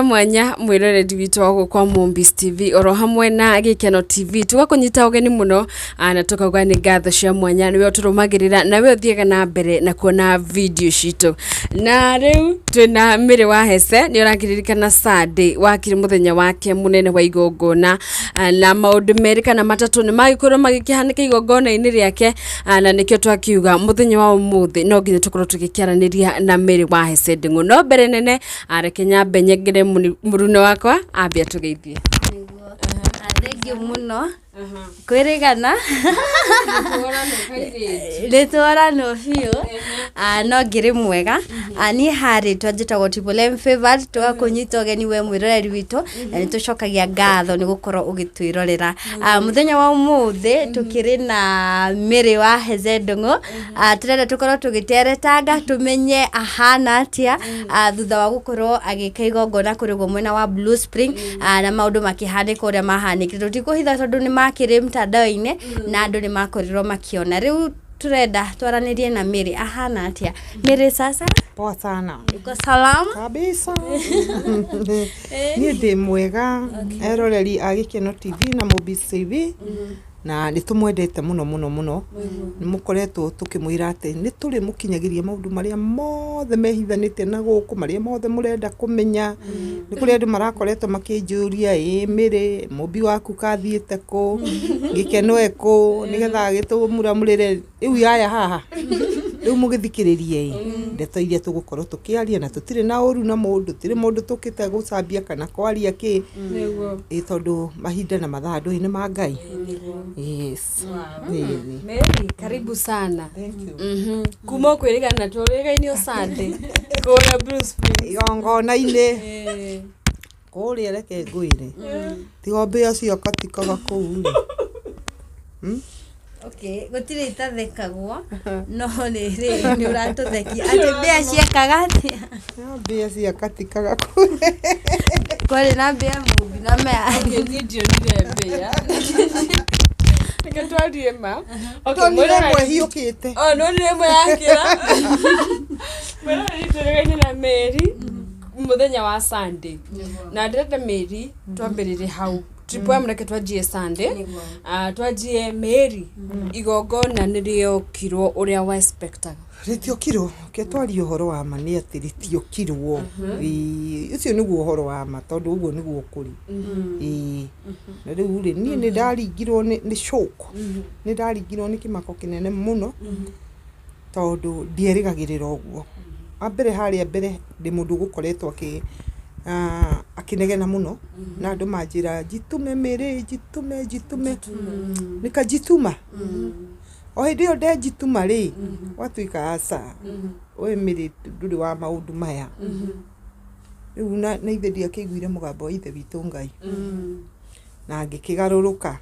Mwanya mwiroreri witũ wa gũkũ kwa Mombis TV oro hamwe na Gĩkeno TV, tũgakũnyita ũgeni mũno, na tũkauga nĩ ngatho cia mwanya nĩwe ũtũrũmagĩrĩra na we ũthiaga na mbere na kuona video citũ. Na rĩu twĩna Mary wa Hese, nĩ ũrakĩririkana Sunday wakĩrĩ mũthenya wake mũnene wa igongona, na maũndũ merĩ kana matatũ nĩ magĩkorwo magĩkĩhanĩka igongona-inĩ rĩake, na nĩkĩo twakiuga mũthenya wa ũmũthĩ no nginya tũkorwo tũgĩkĩaranĩria na Mary wa Hese Ndeng'ũ. No mbere nene, reke nyambe nyengere mũruna wakwa ambia tũgeithie. Nĩguo. Thengiũ mũno kwĩrĩgana rĩtwaranwo biũ. No ngĩrĩ mwega. Niĩ harĩtwa njĩtagwo Triple M Favored, tũgakũnyita ũgeni we mwĩroreri witũ na nĩ tũcokagia ngatho nĩ gũkorwo ũgĩtwĩrorera. Mũthenya wa ũmũthĩ tũkĩrĩ na Mary wa Heze Ndung'u. Tũrenda tũkorwo tũgĩteretanga tũmenye ahana atĩa thutha wa gũkorwo agĩka igongona kũrĩ ũguo mwena wa Blue Spring, na maũndũ makĩhanĩka ũrĩa mahanĩkire. Tũtikũhitha tondũ nĩ makĩrĩ mtandao-inĩ na andũ nĩ makorirwo makĩona. Rĩu tũrenda twaranĩrie na Mary ahana atĩa. Mary, sasa? Poa sana. Uko salama? Kabisa. Niĩ ndĩ mwega, eroreri a Gĩkeno TV na Mombis TV, na nĩ tũmwendete mũno mũno mũno. Nĩ mũkoretwo tũkĩmwĩra atĩ nĩ tũrĩmũkinyagĩria maũndũ marĩa mothe mehithanĩte na gũkũ, marĩa mothe mũrenda kũmenya. Nĩ kũrĩ andũ marakoretwo makĩnjũria, ĩ Mary, mũmbi waku kathiĩte kũ, Gĩkeno e kũ, nĩgetha agĩtũmuramurĩre. Rĩu yaya haha, rĩu mũgĩthikĩrĩrie ĩ ndeto iria tũgũkorwo tũkĩaria, na tũtirĩ na ũru na mũndũ, tũtirĩ mũndũ tũkĩte gũcambia kana kwaria kĩ, ĩ tondũ mahinda na mathaa ndũĩ nĩ ma Ngai. Yes. Ĩĩ. Mary, karibu sana. Thank you. Kuma kwĩrĩgana tũrĩgainio Sunday kũrĩa Blue Springs. Igongona-inĩ kũrĩa, reke ngwĩre, tiga mbĩa ciakatikaga kũu rĩ. Okay, gũtirĩ itathekagwo, no rĩrĩ nĩ ũratũthekia atĩ mbĩa ciekaga atĩa? No mbĩa ciakatikaga kũu. Kwarĩ na mbĩa mũmbi na mea. Okay, niĩ ndionire mbĩa. Reke twarie ma. Okay, Tonire mwĩroreri- ĩmwe hiũkĩte. Oh, nonire ĩmwe yakĩra. Mwĩroreri, tũrĩgaine na Mary mũthenya wa Sunday. Na ndĩrenda Mary twambĩrĩrie hau. Triple M, reke twanjie Sunday. Twanjie Mary, igongona nĩ rĩokirwo ũrĩa wa expectaga? Rĩtiokirwo. Ke twarie ũhoro wa ma nĩ atĩ rĩtiokirwo. Ĩĩ, ũcio nĩguo ũhoro wa ma, tondũ ũguo nĩguo kũrĩ. Ĩĩ, na rĩu rĩ, niĩ nĩ ndaringirwo nĩ shock, nĩ ndaringirwo nĩ kĩmako kĩnene mũno, tondũ ndierĩgagĩrĩra ũguo. Wa mbere, harĩa mbere ndĩ mũndũ ũgũkoretwo akĩnegena mũno na andũ manjĩra njitume, Mary, njitume, njitume, nikajituma. O hĩndĩ ĩyo ndenjituma rĩ, gwatuĩka aca, we Mary ndũrĩ wa maũndũ maya rĩu. Na ithe ndiakĩiguire mũgambo wa ithe witũ Ngai na ngĩkĩgarũrũka.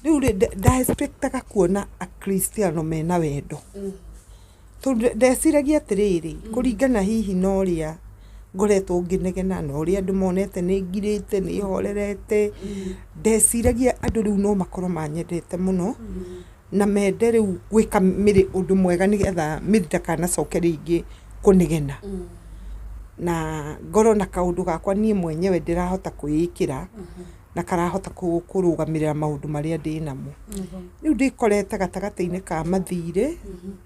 Rĩu rĩ, nda expectaga kuona akristiano mena wendo, tondũ ndeciragia atĩrĩrĩ, kũringana hihi na ũrĩa ngoretwo ngĩnegena na ũrĩa andũ monete nĩ ngirĩte, nĩ horerete, ndeciragia andũ rĩu no makorwo manyendete mũno na mende rĩu gwĩka Mary ũndũ mwega, nĩgetha Mary ndakanacoke rĩngĩ kũnegena, na ngorwo na kaũndũ gakwa niĩ mwenyewe ndĩrahota kwĩĩkĩra na karahota kũrũgamĩrĩra maũndũ marĩa ndĩnamo. Rĩu ndĩkorete gatagatĩ-inĩ ka mathirĩ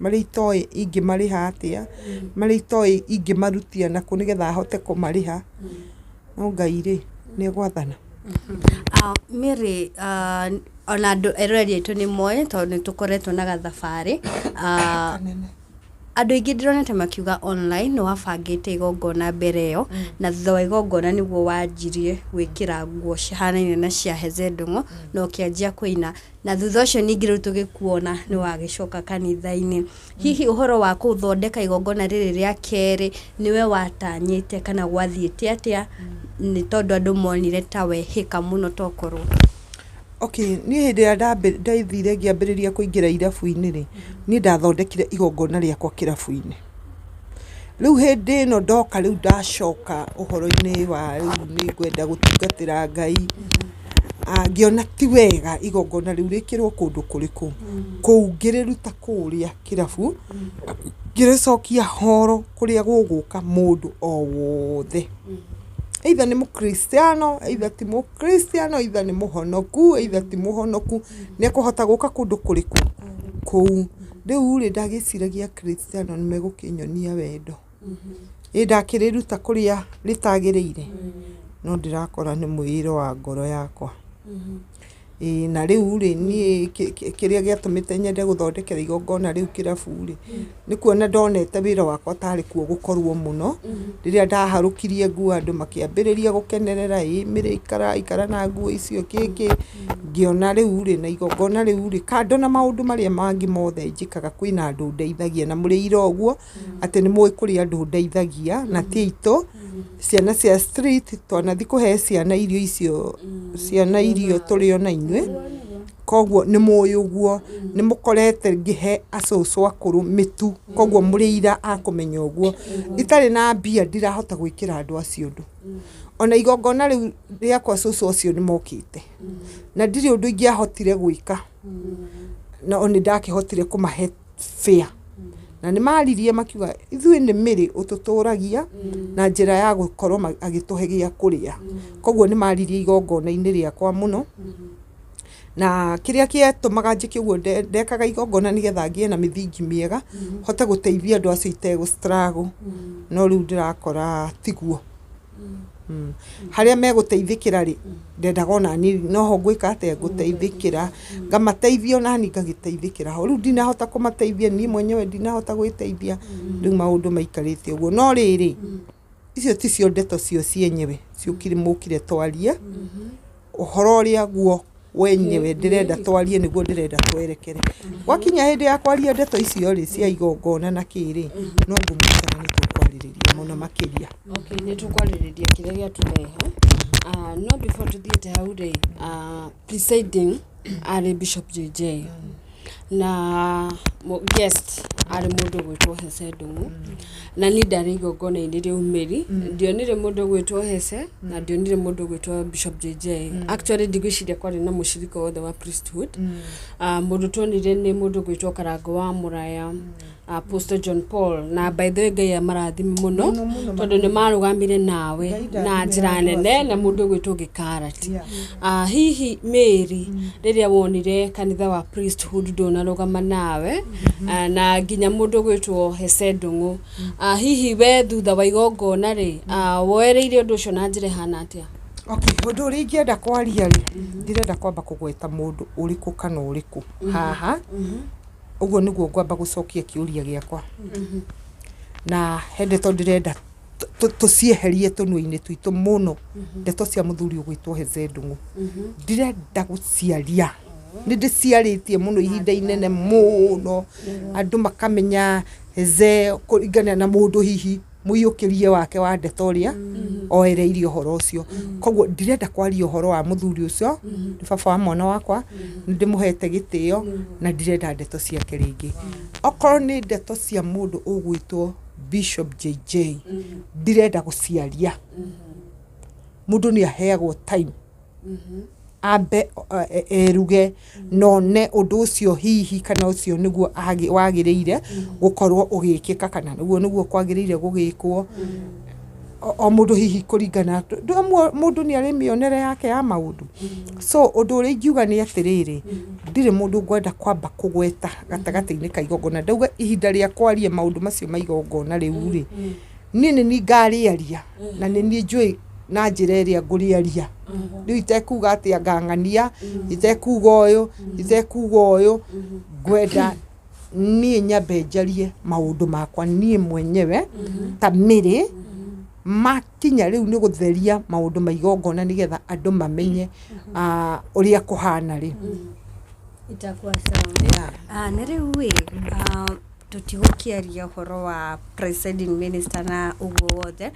marĩa itoĩ ingĩmarĩha atĩa, marĩa itoĩ ingĩmarutia nakũ nĩgetha hote kũmarĩha, no Ngai rĩ, nĩ egwathana. Mary, ona andũ eroreri aitũ nĩ moĩ tondũ nĩ tũkoretwo na gathabarĩ. Kanene. Andũ aingĩ ndĩronete makiuga online nĩ wabangĩte igongona mbere ĩyo, na thutha wa igongona nĩguo wanjirie gwĩkĩra nguo cihanaine na cia Heze Ndung'u na ũkĩanjia kũina, na thutha ũcio ningĩ rĩu tũgĩkuona nĩ wagĩcoka kanitha-inĩ. Hihi ũhoro wa gũthondeka igongona rĩrĩ rĩa kerĩ nĩwe watanyĩte kana gwathiĩte atĩa? Nĩ tondũ andũ monire ta wehĩka mũno tokorwo. Okay, niĩ hĩndĩ ĩrĩa ndathire ngĩambĩrĩria kũingĩra irabu-inĩ rĩ, niĩ ndathondekire igongona rĩakwa kĩrabu-inĩ. Rĩu hĩndĩ ĩno ndoka, rĩu ndacoka ũhoro-inĩ wa rĩu nĩ ngwenda gũtungatĩra Ngai, ngĩona ti wega igongona rĩu rĩkĩrwo kũndũ kũrĩkũ kũu. Ngĩrĩruta kũrĩa kĩrabu, ngĩrĩcokia horo kũrĩa gũgũka mũndũ o wothe. Either nĩ mũkristiano, either ti mũkristiano, either nĩ mũhonoku, either ti mũhonoku, nĩ ekũhota gũka kũndũ kũrĩkũ? Kũu. Rĩu rĩ, ndagĩciragia akristiano nĩ megũkĩnyonia wendo. Ĩ ndakĩrĩruta kũrĩa rĩtagĩrĩire, no ndĩrakora nĩ mwĩĩro wa ngoro yakwa. Ĩĩ na rĩu rĩ, niĩ kĩrĩa gĩatũmĩte nyende gũthondekera igongona rĩu kĩrabu rĩ, nĩ kuona ndonete wĩra wakwa tarĩ kuo gũkorwo mũno, rĩrĩa ndaharũkirie nguo andũ makĩambĩrĩria gũkenerera, ĩ Mary ikara ikara na nguo icio kĩ kĩ, ngĩona rĩu rĩ, na igongona rĩu rĩ, kando na maũndũ marĩa mangĩ mothe njĩkaga, kwĩna andũ ndeithagia na mũrĩ ira ũguo, atĩ nĩ mũĩ kũrĩ andũ ndeithagia, na ti aitũ, ciana cia street, twanathi kũhe ciana irio icio, ciana irio tũrĩ ona inyuĩ, koguo nĩ mũĩ ũguo, nĩ mũkorete ngĩhe acũcũ akũrũ mĩtu, koguo mũrĩ aira a kũmenya ũguo, itarĩ na mbia ndirahota gwĩkĩra andũ acio ũndũ. Ona igongona rĩu rĩakwa cũcũ acio nĩ mokĩte, na ndirĩ ũndũ ingĩahotire gwĩka, no nĩ ndakĩhotire kũmahe fare. Na nĩ maririe makiuga ithuĩ nĩ Mary ũtũtũragia na njĩra ya gũkorwo agĩtũhe gĩa kũrĩa. Koguo nĩ maririe igongona-inĩ rĩakwa mũno. Na kĩrĩa gĩatũmaga njĩke ũguo ndekaga igongona nĩgetha ngĩe na mĩthingi mĩega, hote gũteithia andũ acio itegũ struggle. No rĩu ndĩrakora tiguo. Harĩa megũteithĩkĩra rĩ, ndendaga onani noho ngwĩka atĩa, ngũteithĩkĩra, ngamateithia onani ngagĩteithĩkĩra ho. Rĩu ndinahota kũmateithia niĩ mwenyewe ndinahota gwĩteithia, rĩu maũndũ maikarĩte ũguo. No rĩrĩ, icio ticio ndeto cio cienyewe ciũkire mũkire twarie, ũhoro ũrĩa guo wenyewe ndĩrenda twarie nĩguo ndĩrenda twerekere. Gwakinya hĩndĩ ya kwaria ndeto icio rĩ, cia igongona na kĩ rĩ, no ngũmwĩta na nĩ tũkwarĩrĩria mũno makĩria. Okay, nĩ tũkwarĩrĩria kĩrĩa gĩatũrehe. No before tũthiĩte hau rĩ, presiding arĩ Bishop JJ na guest arĩ mũndũ ũgwĩtwo Hece Ndung'u. Na niĩ ndarĩ igongona-inĩ rĩu Mary, ndionire mũndũ ũgwĩtwo Hece na ndionire mũndũ ũgwĩtwo Bishop JJ. Actually ndigwĩciria kwarĩ na mũcirika wothe wa priesthood. Mũndũ tuonire nĩ mũndũ ũgwĩtwo Karango wa Mũraya, Apostle John Paul. Na by the way Ngai amarathime mũno tondũ nĩ marũgamire nawe na njĩra nene na mũndũ ũgwĩtwo Gĩkarati. Hihi Mary, rĩrĩa wonire kanitha wa priesthood ndũnarũgama nawe, na nginya mũndũ ũgwĩtwo Hece Ndung'u, hihi we thutha wa igongona rĩ, woereire ũndũ ũcio na njĩra ĩhana atĩa? Okay, ũndũ ũrĩa ingĩenda kwaria rĩ, ndirenda kwamba kũgweta mũndũ ũrĩkũ kana ũrĩkũ haha, ũguo nĩguo ngwamba gũcokia kĩũria gĩakwa. Na he ndeto ndĩrenda tũcieherie tũnua-inĩ twitũ mũno, ndeto cia mũthuri ũgwĩtwo Heze Ndung'u. Ndirenda gũciaria, nĩ ndĩciarĩtie mũno ihinda inene mũno, andũ makamenya Heze kũringana na mũndũ hihi mũiyũkĩrie wake wa ndeto ũrĩa oereirie ũhoro ũcio. Koguo ndirenda kwaria ũhoro wa mũthuri ũcio, nĩ baba wa mwana wakwa, nĩ ndĩmũhete gĩtĩo na ndirenda ndeto ciake rĩngĩ. Okorwo nĩ ndeto cia mũndũ ũgwĩtwo Bishop JJ, ndirenda gũciaria. Mũndũ nĩ aheagwo time ambe eruge na one ũndũ ũcio hihi kana ũcio nĩguo wagĩrĩire gũkorwo ũgĩkĩka kana ũguo nĩguo kwagĩrĩire gũgĩkwo. O mũndũ hihi kũringana, mũndũ nĩ arĩ mĩonere yake ya maũndũ. So ũndũ ũrĩa ingiuga nĩ atĩrĩrĩ, ndirĩ mũndũ ngwenda kwamba kũgweta gatagatĩ-inĩ ka igongona. Ndauga ihinda rĩa kwaria maũndũ macio ma igongona rĩu rĩ, niĩ nĩ niĩ ngarĩaria na nĩ niĩ njũĩ na njĩra ĩrĩa ngũrĩaria. Rĩu itekuga atĩ anga ng'ania, itekuga ũyũ, itekuga ũyũ, ngwenda niĩ nyambe njarie maũndũ makwa niĩ mwenyewe ta Mary, makinya rĩu nĩ gũtheria maũndũ ma igongona nĩgetha andũ mamenye ũrĩa kũhana rĩ. Itakuwa sawa. Na rĩu ĩ, tũtigũkĩaria ũhoro wa presiding minister na ũguo wothe,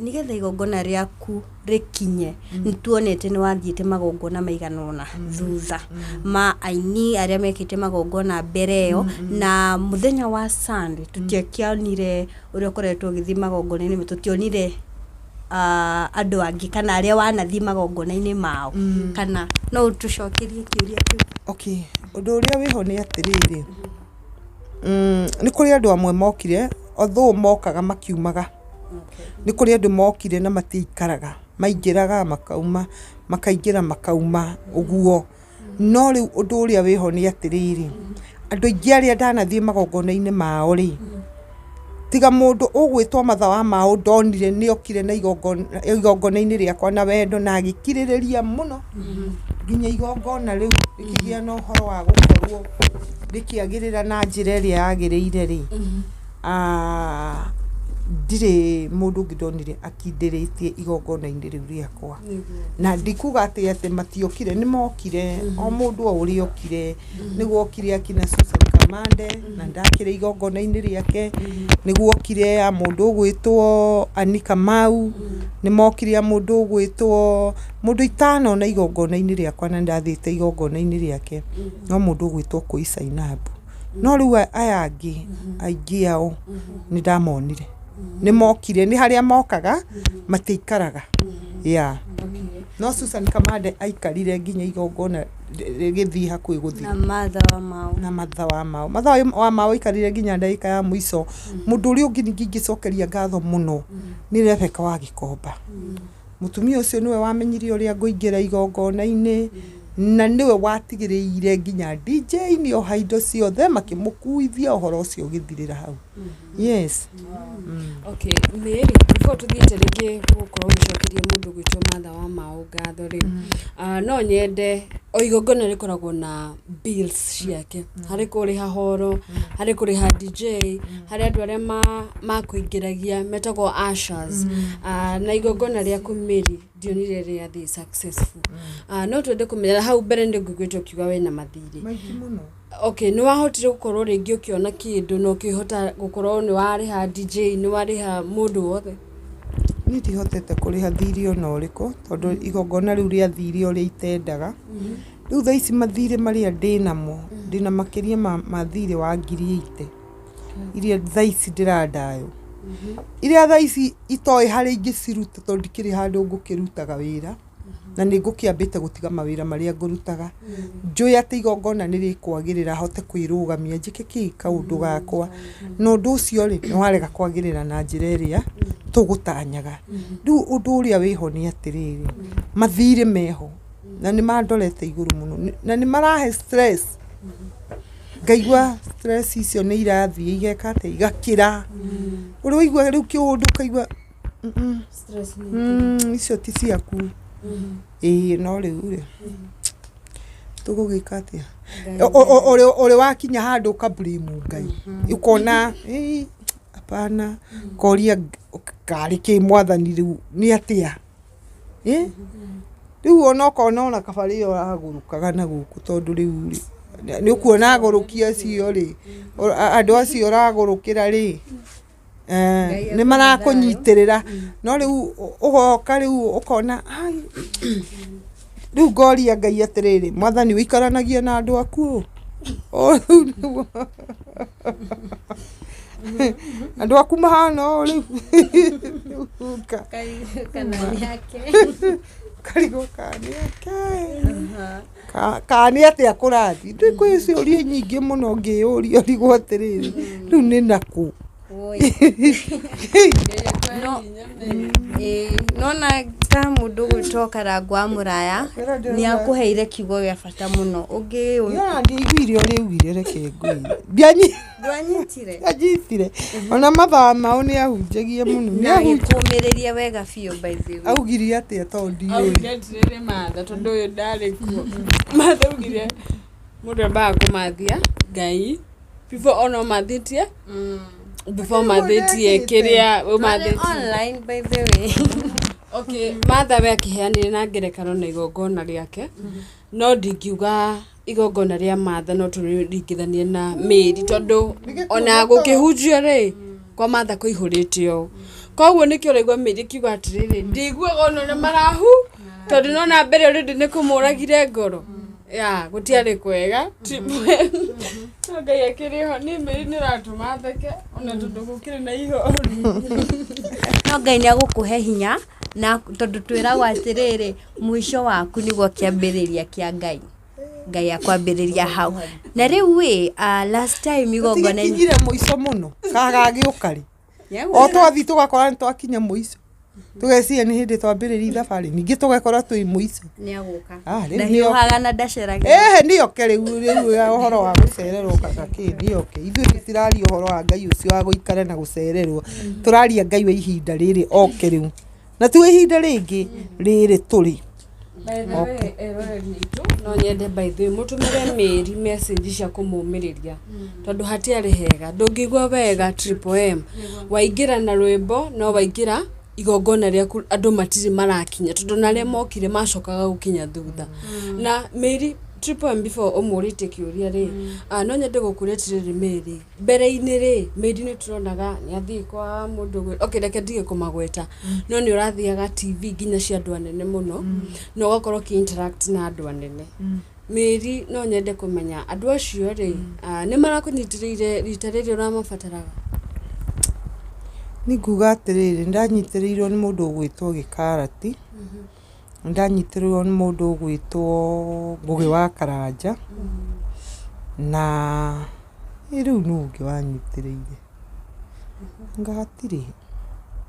nĩgetha igongona rĩaku rĩkinye, nĩ tuonete nĩ wathiĩte magongona maigana ũna thutha ma aini arĩa mekĩte magongona mbere ĩyo, na mũthenya wa Sunday tũtiakĩonire ũrĩa ũkoretwo ũgĩthiĩ magongona-inĩ, tũtionire andũ angĩ kana arĩa wanathiĩ magongona-inĩ mao, kana no ũtũcokerie kĩũria kĩu? Okay, ũndũ ũrĩa wĩho nĩ atĩrĩrĩ, nĩ kũrĩ andũ amwe mokire, although mokaga makiumaga, nĩ kũrĩ andũ mokire na matiaikaraga. Maingĩraga makauma, makaingĩra makauma, ũguo. No rĩu ũndũ ũrĩa wĩho nĩ atĩrĩrĩ, andũ aingĩ arĩa ndanathiĩ magongona-inĩ mao rĩ, tiga mũndũ ũgwĩtwo Martha wa Maũ ndonire nĩ okire na igongona-inĩ rĩakwa na wendo na agĩkirĩrĩria mũno nginya igongona rĩu rĩkĩgĩa na ũhoro wa gũkorwo rĩkĩagĩrĩra na njĩra ĩrĩa yagĩrĩire rĩ, ndirĩ mũndũ ũngĩ ndonire akindĩrĩtie igongona-inĩ rĩu rĩakwa. Na ndikuga atĩ atĩ matiokire, nĩ mokire, o mũndũ o ũrĩa okire, nĩ gwokire akina Susan Kamande, na ndakĩrĩ igongona-inĩ rĩake, nĩ gwokire a mũndũ ũgwĩtwo Annie Kamau, nĩ mokire a mũndũ ũgwĩtwo, mũndũ itanona igongona-inĩ rĩakwa na ndathiĩte igongona-inĩ rĩake, no mũndũ ũgwĩtwo Kũi Zainabu. No rĩu aya angĩ, aingĩ ao nĩ ndamonire. Nĩ mokire, nĩ harĩa mokaga, matiikaraga. Yeah. No Susan Kamande aikarire nginya igongona rĩgĩthiĩ hakuhĩ gũthira. Na Martha wa Maũ. Na Martha wa Maũ. Martha wa Maũ aikarire nginya ndagĩka ya mũico. Mũndũ ũrĩa ũngĩ ningĩ ingĩcokeria ngatho mũno nĩ Rebecca wa Gĩkomba. Mũtumia ũcio nĩwe wamenyire ũrĩa ngũingĩra igongona-inĩ, na nĩwe watigĩrĩire nginya DJ nĩ oha indo ciothe, makĩmũkuithia ũhoro ũcio ũgĩthirĩra hau. Yes. Okay, Mary, before tũthiĩte rĩngĩ gũkorwo ũgĩcokeria mũndũ ũgwĩtwo Martha wa Maũ ngatho rĩ, no nyende o igongona rĩkoragwo na bills ciake, harĩ kũrĩha horo, harĩ kũrĩha DJ, harĩ andũ arĩa makũingĩragia metagwo ushers, na igongona rĩaku Mary ndionire rĩathiĩ successful. No twende kũmenya hau mbere nĩ ngũiguĩte ũkiuga wĩna mathirĩ. Maingĩ mũno. Okay, nĩ wahotire gũkorwo rĩngĩ ũkĩona kĩndũ na ũkĩhota gũkorwo nĩ warĩha DJ, nĩ warĩha mũndũ wothe? Niĩ ndihotete kũrĩha thirĩ ona ũrĩkũ tondũ igongona rĩu rĩathire ũrĩa itendaga. Rĩu thaa ici mathirĩ marĩa ndĩnamo, ndĩna makĩria ma thirĩ wa ngiri 80 iria thaa ici ndĩrandaywo. Iria thaa ici itoĩ harĩa ingĩciruta tondũ ndikĩrĩ handũ ngũkĩrutaga wĩra. Na nĩ ngũkĩambĩte gũtiga mawĩra marĩa ngũrutaga. Njũĩ atĩ igongona nĩ rĩkwagĩrĩra hote kwĩrũgamia njĩke kĩ kaũndũ gakwa. Na ũndũ ũcio rĩ, nĩ warega kwagĩrĩra na njĩra ĩrĩa tũgũtanyaga. Rĩu ũndũ ũrĩa wĩho nĩ atĩrĩrĩ, mathirĩ meho na nĩ mandorete igũrũ mũno na nĩ marahe stress. Ngaigua stress icio nĩ irathiĩ igeka atĩa, igakĩra. Ũrĩ waigua rĩu kĩũndũ ũkaigua icio ti ciaku. Ĩĩ no rĩu rĩ, tũgũgĩka atĩa? Ũrĩ wakinya handũ ũka blame Ngai. Ũkona hapana, ũkoria karĩ kĩ mwathani rĩu nĩ atĩa? Rĩu ona ũkona ona kaba rĩrĩa ũragũrũkaga na gũkũ tondũ rĩu rĩ, nĩ ũkuona agũrũki acio rĩ, andũ acio ũragũrũkĩra rĩ, nĩ marakũnyitĩrĩra. No rĩu ũgoka rĩu ũkona rĩu ngoria Ngai atĩrĩrĩ, mwathani ũikaranagia na andũ aku ũ? Rĩu nĩguo andũ aku mahana ũũ rĩu. Kana nĩ ake. Karigwo kana nĩ ake. Kana nĩ atĩa kũrathiĩ. Rĩu kwĩ ciũria nyingĩ mũno ngĩyũria ũrigwo atĩrĩrĩ, rĩu nĩ nakũ? Nona ta mũndũ ũgwĩtwo Karangũ wa Mũraya nĩ akũheire kiugo gĩa bata mũno. Ũngĩ Niĩ ndiaiguire ũrĩa augire reke ngwĩre. Ndwanyitire? Ndianyitire. Ona mathaa mao nĩ ahunjagia mũno. Na agĩkũmĩrĩria wega biũ by the way. Augire atĩa tondũ ndiũĩ. Augire atĩrĩrĩ Martha tondũ ũyũ ndarĩ kuo. Martha augire mũndũ ambaga kũmathia Ngai before ona ũmathĩtie before ũmathĩtie kĩrĩa ũmathĩtie. Online by the way. Okay, Martha we akĩheanire na ngerekano na igongona rĩake no ndingiuga igongona rĩa Martha no tũrĩringithanie na Mary tondũ ona gũkĩhunjio rĩ kwa Martha kũihũrĩte ũũ. Koguo nĩkĩo ũraigua Mary akiuga atĩrĩrĩ ndiguaga ona ũrĩa marahu tondũ nona mbere already nĩ kũmũragire ngoro. Ya gũtiarĩ kwega. No Ngai akĩrĩ ho niĩ Mary nĩ ũratũma theke ona tondũ gũkĩrĩ na ihoru. No Ngai nĩ agũkũhe hinya na tondũ twĩragwo atĩrĩrĩ mũico waku nĩguo kĩambĩrĩria kĩa Ngai. Ngai akwambĩrĩria hau. Na rĩu ĩ last time igongona Tũtigĩkinyire mũico mũno kagagĩũka rĩ. O twathiĩ tũgakora nĩ twakinya mũico. Tũgeciria nĩ hĩndĩ twambĩrĩria thabarĩ, ningĩ tũgekora twĩ mũico. Nĩ agũka. Ah, rĩu Ndahiũhaga na ndaceragĩra. Ehe, nĩoke rĩu rĩu ũhoro wa gũcererwo kana kĩ, nĩoke. Ithuĩ tũtiraria ũhoro wa Ngai ũcio wa gũikara na gũcererwo, tũraria Ngai wa ihinda rĩrĩ oke rĩu, na ti ihinda rĩngĩ rĩrĩ tũrĩ. By the way, eroreri aitũ, no nyende by the way mũtũmĩre Mary message cia kũmũmĩrĩria, tondũ hatiarĩ hega, ndũngĩigua wega Triple M waingĩra na rwĩmbo, no waingĩra igongona rĩaku andũ matirĩ marakinya, tondũ na arĩa mokire macokaga gũkinya thutha. Na Mary, Triple M, before ũmũrĩtie kĩũria rĩ, no nyende gũkũria atĩrĩrĩ, Mary, mbere-inĩ rĩ, Mary nĩ tũronaga nĩ athiĩ kwa mũndũ okay, reke ndige kũmagweta, no nĩ ũrathiaga TV nginya cia andũ anene mũno, na ũgakorwo ũkĩ interact na andũ anene. Mary, no nyende kũmenya andũ acio rĩ, nĩ marakũnyitĩrĩire rita rĩrĩ ũramabataraga? Nĩ nguga atĩrĩrĩ, nĩndanyitĩrĩirwo nĩ mũndũ ũgwĩtwo Gĩkarati, nĩndanyitĩrĩirwo nĩ mũndũ ũgwĩtwo Ngũgĩ wa Karanja, na rĩu nũ ũngĩ wanyitĩrĩire? Anga hatirĩ,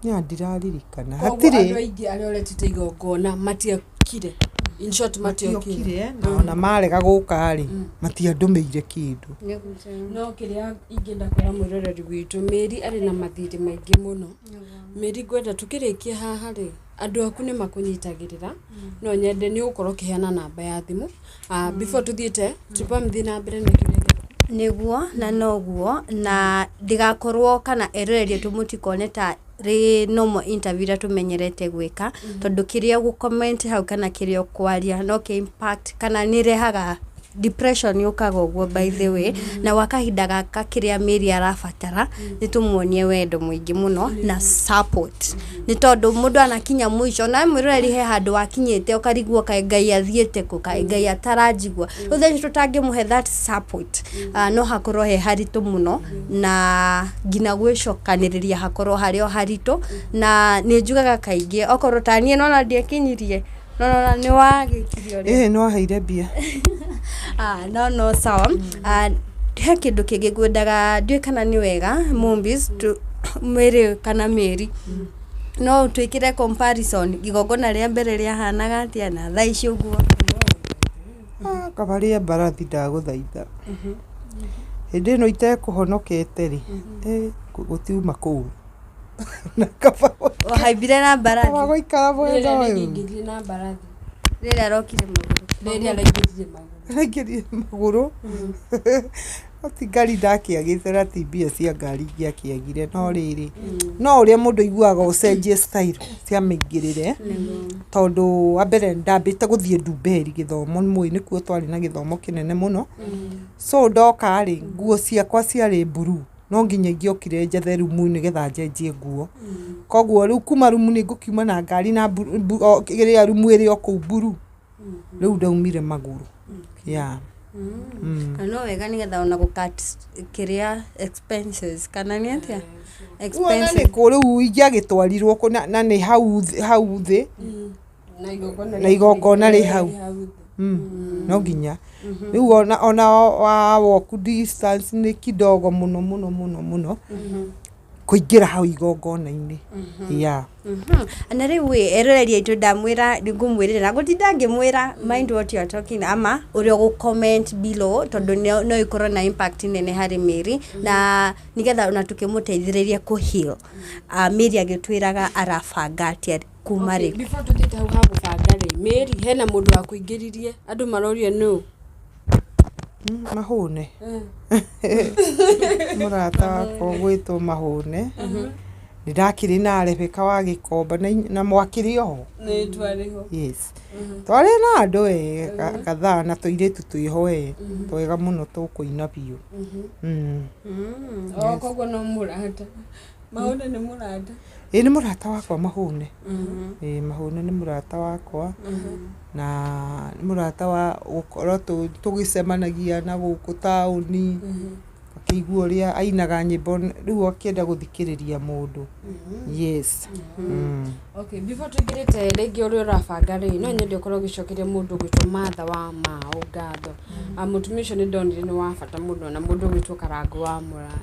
niĩ ndiraririkana, Koguo hatirĩ. andũ aingĩ arĩa ũretĩte igongona matiokire, in short matiokire. Matiokire, na ona marega gũka rĩ, matiandũmĩire kĩndũ. No kĩrĩa ingĩenda kwĩra mwĩroreri witũ, Mary arĩ na mathirĩ maingĩ mũno. Mary, ngwenda tũkĩrĩkia haha rĩ, andũ aku nĩ makũnyitagĩrĩra, no nyende nĩ ũgũkorwo ũkĩheana namba ya thimũ. Before tũthiĩte, Triple M, thiĩ na mbere na kĩũria gĩaku. Nĩguo na noguo na ndigakorwo kana eroreri aitũ mũtikone ta rĩ normal interview iria tũmenyerete gwĩka, tondũ kĩrĩa ũgũ-comment hau kana kĩrĩa ũkwaria no kĩ impact kana nĩ ĩrehaga depression yũkaga ũguo, by the way. Na gwa kahinda gaka kĩrĩa Mary arabatara nĩ tũmuonie wendo mũingĩ mũno na support, nĩ tondũ mũndũ anakinya mũico na mwĩroreri he handũ wakinyĩte ũkarigwo kaĩ Ngai athiĩte kũ, kaĩ Ngai ataranjigua. Rĩu thaa ici tũtangĩmũhe that support, no hakorwo he haritũ mũno na nginya gwĩcokanĩrĩria hakorwo harĩ o haritũ. Na nĩ njugaga kaingĩ, okorwo ta niĩ nona ndiekinyirie, no nona nĩ wagĩkirie ũrĩa. Ĩhĩ, nĩ waheire mbia. Ah, no sawa. He kĩndũ kĩngĩ ngwendaga, ndiũĩ kana nĩ wega Mombis tu, Mary kana Mary, no twĩkĩre comparison, igongona rĩa mbere rĩahanaga atĩa na thaa ici ũguo? Ah, kaba rĩa mbarathi, ndagũthaitha. Hĩndĩ ĩno itekũhonokete rĩ, gũtiuma kũu na kaba Wahaimbire na mbarathi? Kaba gũikara mwena Rĩrĩa ũyũ. rĩngĩingĩrire na mbarathi. Rĩrĩa arokire magũrũ. Rĩrĩa araingĩrire magũrũ. Raingĩrire magũrũ, no ti ngari ndakĩagĩte, na ti mbia cia ngari ingĩakĩagire, no rĩrĩ, no ũrĩa mũndũ aiguaga ũcenjie style cia mĩingĩrĩre, tondũ wa mbere ndambĩte gũthiĩ Ndumberi gĩthomo, nĩ mũĩ nĩkuo twarĩ na gĩthomo kĩnene mũno. So ndoka rĩ, nguo ciakwa ciarĩ blue, no nginya ingĩokire njethe rumu nĩgetha njenjie nguo. Koguo rĩu kuma rumu nĩ ngũkiuma na ngari na ĩrĩa rumu ĩrĩ o kũu blue, rĩu ndaumire magũrũ, yeah. Na no wega nĩgetha ona gũ cut kĩrĩa expenses kana nĩ atĩa? Kuona Expenses. nĩ kũ rĩu ingĩagĩtwarirwo kũ, na nĩ hau hau thĩ. Na igongona. Na igongona rĩ hau. No nginya rĩu ona wa walk distance nĩ kidogo mũno mũno mũno mũno kũingĩra hau igongona-inĩ, yeah. Na rĩu ĩ, eroreri aitũ, ndamwĩra ngũmwĩrĩra na ngũtinda ngĩmwĩra, mind what you are talking ama ũrĩa ũgũ comment below, tondũ no ĩkorwo na impact nene harĩ Mary, na nĩgetha ona tũkĩmũteithĩrĩria kũ heal. Mary agĩtwĩraga arabanga atĩa kuma Okay, rĩ. Before tũthiĩte hau ha gũbanga rĩ, Mary, hena mũndũ wakũingĩririe, andũ maroria nũ. Mahũne, mũrata wakwa ũgwĩtwo Mahũne, nĩ ndakĩrĩ na Rebeka wa Gĩkomba na mwakĩrĩ oho. Nĩ twarĩho. Yes, twarĩ na andũ we kadhaa na tũirĩtu twĩho we twega mũno tũkũina biũ. O koguo no mũrata, Mahũne nĩ mũrata? Ĩ, nĩ mũrata wakwa Mahũne. Ĩ, Mahũne nĩ mũrata wakwa na nĩ mũrata wa gũkorwo tũgĩcemanagia na gũkũ taũni, akĩigua ũrĩa ainaga nyĩmbo, rĩu akĩenda gũthikĩrĩria mũndũ, yes. Okay, before tũingĩrĩte rĩngĩ ũrĩa ũrabanga rĩ, no nyende ũkorwo ũgĩcokeria mũndũ ũgwĩtwo Martha wa Mao ngatho. Mũtumia ũcio nĩ ndonire nĩ wa bata mũno, na mũndũ ũgwĩtwo Karangũ wa Mũraa.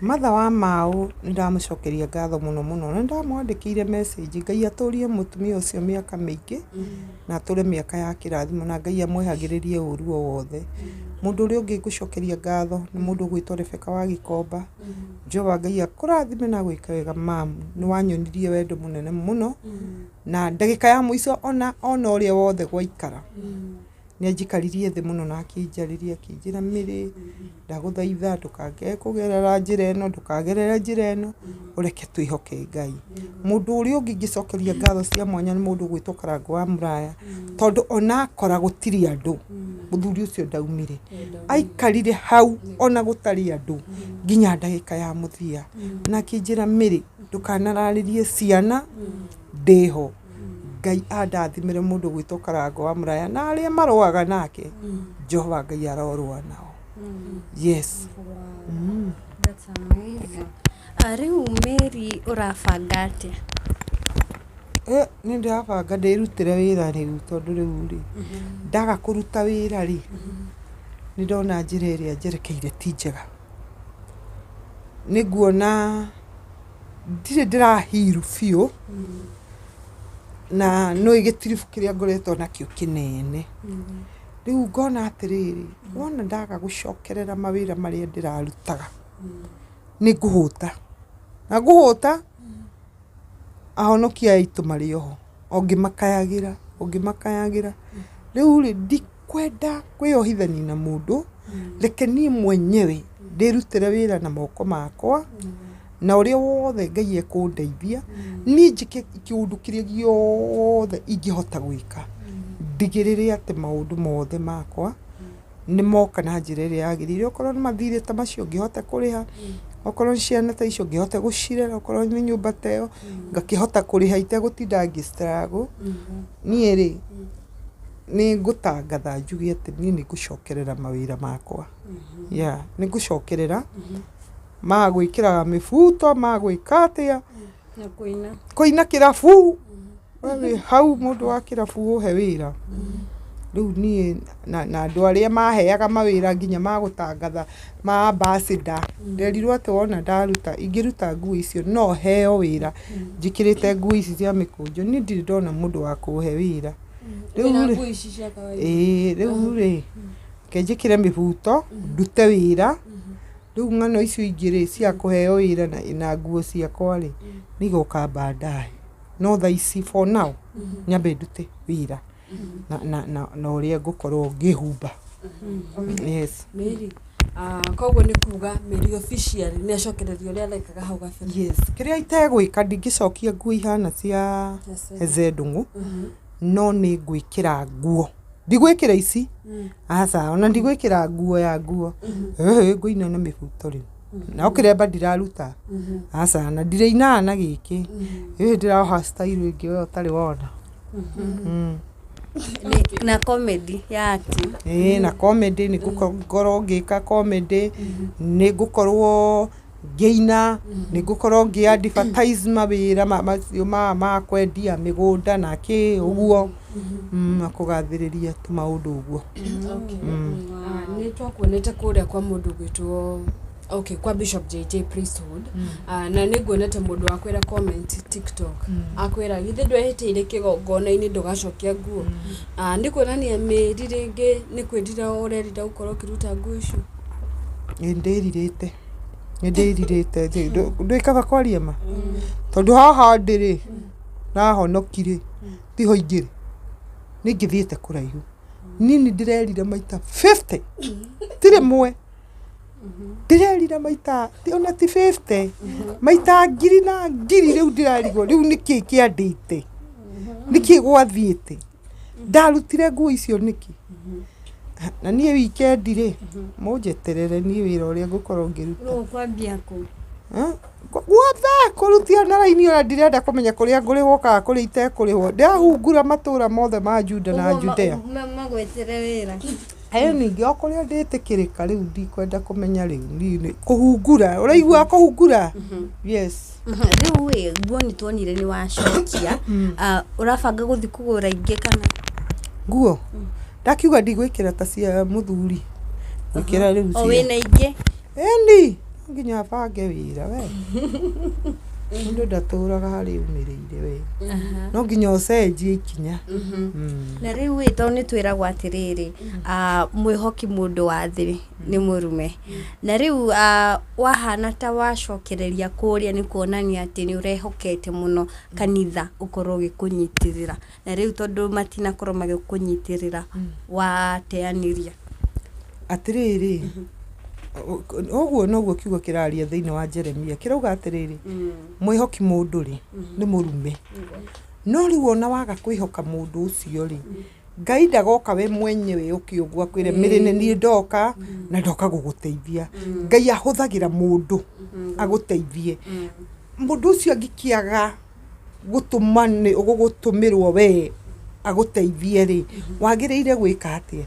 Martha wa Mau nĩ ndamũcokeria ngatho mũno mũno na nĩ ndamwandĩkĩire message. Ngai atũrie mũtumia ũcio mĩaka mĩingĩ na atũre mĩaka ya kĩrathimo na Ngai amwehagĩrĩrie ũru o wothe. Mũndũ ũrĩa ũngĩ ngũcokeria ngatho nĩ mũndũ ũgwĩtwo Rebecca wa Gĩkomba. Jehova Ngai akũrathime na agwĩke wega mam, nĩ wanyonirie wendo mũnene mũno na ndagĩka ya mũico ona ona ũrĩa wothe gwaikara nĩ anjikaririe thĩ mũno na akĩnjarĩria akĩnjĩra Mĩrĩ, ndagũthaitha ndũkage kũgerera njĩra ĩno, ndũkagerere njĩra ĩno, ũreke twĩhoke Ngai. Mũndũ ũrĩa ũngĩ ingĩcokeria ngatho cia mwanya nĩ mũndũ ũgwĩtwo Karangũ wa Mũraya, tondũ ona akora gũtirĩ andũ, mũthuri ũcio ndaumire. Aikarire hau ona gũtarĩ andũ nginya ndagĩka ya mũthia. Na akĩnjĩra Mĩrĩ, ndũkanararĩrie ciana ndĩho. Ngai andathimĩre mũndũ ũgwĩtwo Karangũ wa Mũraya na arĩa marũaga nake, Jehova Ngai arorũa nao. Yes. That's amazing. Rĩu Mary ũrabanga atĩa? Nĩ ndĩrabanga ndĩrutĩre wĩra rĩu tondũ rĩu rĩ, ndaga kũruta wĩra rĩ, nĩ ndona njĩra ĩrĩa njerekeire ti njega. Nĩ nguona ndirĩ ndĩrahiru biũ, na nĩũĩ gĩtiribũ kĩrĩa ngoretwo nakĩo kĩnene. Rĩu ngona atĩrĩrĩ, wona ndaga gũcokerera mawĩra marĩa ndĩrarutaga, nĩ ngũhũta. Na ngũhũta, ahonokia aitũ marĩ oho, o ngĩmakayagĩra, o ngĩmakayagĩra. Rĩu rĩ, ndikwenda kwĩyohithania na mũndũ, reke niĩ mwenyewe ndĩrutĩre wĩra na moko makwa, na ũrĩa wothe Ngai ekũndeithia, niĩ njĩke kĩũndũ kĩrĩa gĩothe ingĩhota gwĩka, ndigĩrĩre atĩ maũndũ mothe makwa nĩ moka na njĩra ĩrĩa yagĩrĩire. Okorwo nĩ mathirĩ ta macio ngĩhote kũrĩha, okorwo nĩ ciana ta icio ngĩhote gũcirera, okorwo nĩ nyũmba ta ĩyo ngakĩhota kũrĩha itegũtinda ngĩ struggle. Niĩ rĩ, nĩ ngũtangatha njuge atĩ niĩ nĩ ngũcokerera mawĩra makwa. Yeah, nĩ ngũcokerera ma gwĩkĩraga mĩbuto, ma gwĩka atĩa, Na kũina. kũina kĩrabu, we wĩ hau mũndũ wa kĩrabu ũhe wĩra. Rĩu niĩ na andũ arĩa maheaga mawĩra nginya ma gũtangatha ma ambassador, nderirwo atĩ wona ndaruta, ingĩruta nguo icio no heo wĩra njĩkĩrĩte nguo ici cia mĩkũnjo. Niĩ ndirĩ ndona mũndũ wa kũhe wĩra. Rĩu rĩ, ĩĩ rĩu rĩ, reke njĩkĩre mĩbuto, ndute wĩra. Rĩu ng'ano icio ingĩ rĩ, cia kũheo wĩra na nguo ciakwa rĩ, nĩ igoka baadaye. No thaa ici for now, nyambe ndute wĩra na ũrĩa ngũkorwo ngĩhumba. Yes. Mary, koguo nĩ kuga Mary official nĩ acokereria ũrĩa arekaga hau kabere. Yes. Kĩrĩa itegwĩka ndingĩcokia nguo ihana cia Heze Ndung'u, no nĩ ngwĩkĩra nguo. Ndigwĩkĩra ici, aca, ona ndigwĩkĩra nguo ya nguo. Ngũina na mĩbuto rĩu. No kĩremba ndiraruta, aca, na ndirĩinaga na gĩkĩ. Ndĩroha style ĩngĩ we ũtarĩ wona. Na comedy ya acting. Ĩĩ na comedy nĩ ngũkorwo ngĩka comedy, nĩ ngũkorwo ngĩina, nĩ ngũkorwo ngĩ advertise mawĩra macio ma kwendia mĩgũnda na kĩ ũguo, na kũgathĩrĩria tũmaũndũ ũguo. Nĩ twakuonete kũrĩa kwa mũndũ ũgwĩtwo okay, kwa Bishop JJ Priesthood. Na nĩ nguonete mũndũ wakwĩra comment TikTok akwĩra githĩ ndwehĩtĩire kĩgongona-inĩ ndũgacokia nguo. Nĩ kuonania Mary rĩngĩ nĩ kwĩrira ũrerira gũkorwo ũkĩruta nguo icio. Nĩ ndĩrirĩte, nĩ ndĩrirĩte, ndwĩkaga kwaria ma, tondũ haha ndĩ rĩ, ndahonoki rĩ, tiho ingĩrĩ, nĩ ingĩthiĩte kũraihu. Niĩ nĩ ndĩrerira maita 50, ti rĩmwe, ndĩrerira maita ona ti 50, maita ngiri na ngiri. Rĩu ndĩrarigwo rĩu nĩkĩ kĩandĩte, nĩkĩ gwathiĩte, ndarutire nguo icio nĩkĩ? Na niĩ weekend rĩ, mũnjeterere niĩ wĩra ũrĩa ngũkorwo ngĩruta. Rĩu ũkwambia kũ? Guothe kũrutia na raini, ona ndirenda kũmenya kũrĩa ngũrĩhwo kana kũrĩa itekũrĩhwo. Ndĩrahungura matũra mothe ma Juda na Judea. Magwethere wĩra. Ĩĩ ningĩ o kũrĩa ndĩtĩkĩrĩka rĩu ndikwenda kũmenya rĩu niĩ kũhungura, ũraigua kũhungura? Yes. Rĩu ĩ nguo nĩ tuonire nĩ wacokia, ũrabanga gũthiĩ kũgũra ingĩ kana? Nguo? Ndakiuga ndigwĩkĩra ta cia mũthuri. Ngwĩkĩra rĩu O cia wĩna ingĩ? Ĩni, No nginya bange wĩra we. Mũndũ ndatũraga harĩa umĩrĩire we. No nginya ũcenjie ikinya. Na rĩu ĩ tondũ nĩ twĩragwo atĩrĩrĩ, mwĩhoki mũndũ wa thĩ nĩ mũrume. Na rĩu wahana ta wacokereria kũrĩa nĩ kuonania atĩ nĩ ũrehokete mũno kanitha ũkorwo ũgĩkũnyitĩrĩra. Na rĩu tondũ matinakorwo magĩkũnyitĩrĩra wateanĩria. Atĩrĩrĩ, ũguo noguo kiugo kĩraria thĩinĩ wa Jeremia kĩrauga atĩrĩrĩ, mwĩhoki mũndũ rĩ nĩ mũrume. No rĩu ona waga kwĩhoka mũndũ ũcio rĩ, Ngai ndagoka we mwenyewe ũke ũguo akwĩre Mary nĩ niĩ ndoka na ndoka gũgũteithia. Ngai ahũthagĩra mũndũ agũteithie. Mũndũ ũcio angĩkĩaga gũtũmĩrwo we agũteithie rĩ, wagĩrĩire gwĩka atĩa?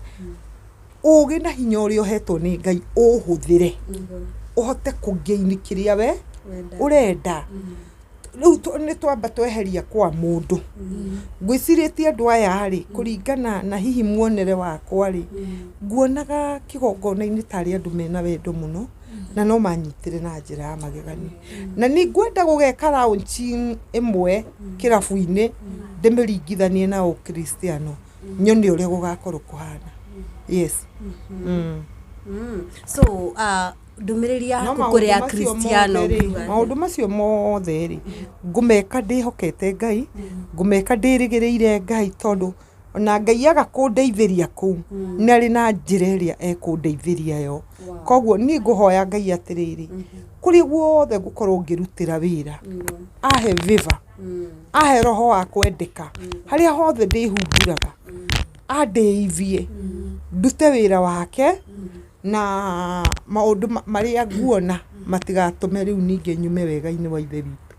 Ũgĩ na hinya ũrĩa ũhetwo nĩ Ngai ũhũthĩre ũhote kũgain kĩrĩa we ũrenda. Rĩu nĩ twamba tweheria kwa mũndũ. Ngwĩcirĩtie andũ aya rĩ, kũringana na hihi muonere wakwa rĩ, nguonaga kĩgongona-inĩ tarĩ andũ mena wendo mũno na no manyitire na njĩra ya magegania. Na nĩ ngwenda gũgeka launching ĩmwe kĩrabu-inĩ ndĩmĩringithanie na ũkristiano nyone ũrĩa gũgakorwo kũhana. Yes. So ndũmĩrĩri yaku kũrĩ akristiano? Maũndũ macio mothe rĩ, ngũmeka ndĩhokete Ngai, ngũmeka ndĩrĩgĩrĩire Ngai, tondũ ona Ngai aga kũndeithĩria kũu nĩ arĩ na njĩra ĩrĩa ekũndeithĩria yo. Koguo niĩ ngũhoya Ngai atĩrĩrĩ, kũrĩa guothe ngũkorwo ngĩrutĩra wĩra, ahe favor, ahe roho wa kwendeka, harĩa hothe ndĩhumbũraga andeithie ndute wĩra wake, na maũndũ marĩa nguona matigatũme rĩu ningĩ nyume wega-inĩ wa Ithe witũ,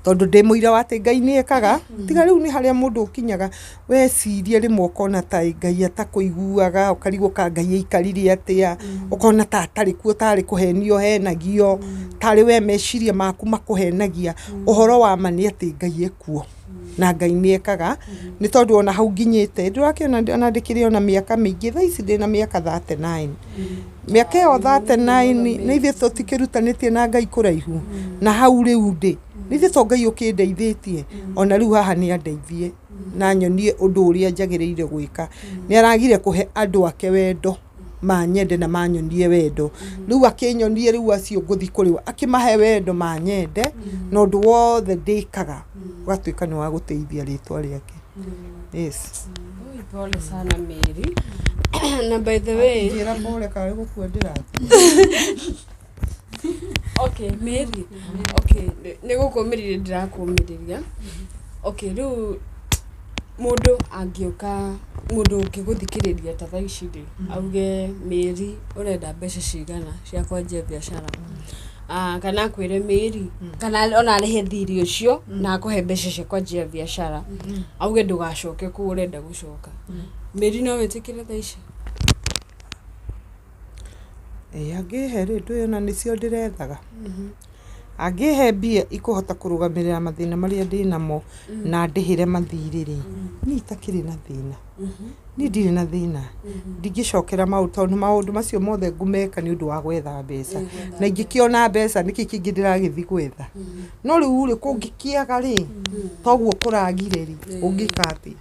tondũ ndĩ mũira wa atĩ Ngai nĩ ekaga. Tiga rĩu nĩ harĩa mũndũ ũkinyaga weciria rĩmwe ũkona ta Ngai atakũiguaga, ũkarigwo ka Ngai aikarire atĩa, ũkona ta atarĩ kuo, tarĩ kũhenio henagio, tarĩ we meciria maku makũhenagia. Ũhoro wa ma nĩ atĩ Ngai ekuo na Ngai nĩ ekaga, nĩ tondũ ona hau nginyĩte ndũrakĩona ona ndĩkĩrĩ ona mĩaka mĩingĩ. Thaa ici ndĩna mĩaka 39. Mĩaka ĩyo 39 nĩ ithuĩ tũtikĩrutanĩtie na Ngai kũraihu na hau rĩu ndĩ nĩ ithuĩ to Ngai ũkĩndeithĩtie. Ona rĩu haha nĩ andeithie na nyonie ũndũ ũrĩa njagĩrĩire gwĩka. Nĩ aragire kũhe andũ ake wendo manyende na manyonie wendo, rĩu akĩnyonie rĩu acio ngũthiĩ kũrĩ o akĩmahe wendo manyende, na ũndũ wothe ndĩkaga ũgatuĩka nĩ wa gũteithia rĩtwa rĩake. Yes. Ui, pole sana Mary. Na by the way, Njĩra pole karĩ gũkua ndĩrakua. Okay, Mary. Okay, nĩ gũkũmĩrĩria ndĩrakũmĩrĩria. Okay, rĩu mũndũ angĩũka, mũndũ ũngĩgũthikĩrĩria ta thaa ici rĩ, auge Mary ũrenda mbeca cigana cia kwanjia biacara? Kana akwĩre Mary, kana ona arĩhe thirĩ ũcio na akũhe mbeca cia kwanjia biacara, auge ndũgacoke kũu ũrenda gũcoka. Mary, no wĩtĩkĩre thaa ici? Ĩĩ, angĩhe rĩ, ndũĩ ona nĩcio ndĩrethaga. Angĩhe mbia ikũhota kũrũgamĩrĩra mathĩna marĩa ndĩnamo na ndĩhĩre mathirĩ rĩ, niĩ itakĩrĩ na thĩna. Niĩ ndirĩ na thĩna, ndingĩcokera maũndũ, tondũ maũndũ macio mothe ngũmeka nĩ ũndũ wa gwetha mbeca, na ingĩkĩona mbeca nĩkĩ kĩngĩ ndĩragĩthiĩ gwetha? No rĩu rĩ, kũngĩkĩaga rĩ, toguo kũragire rĩ, ũngĩka atĩa?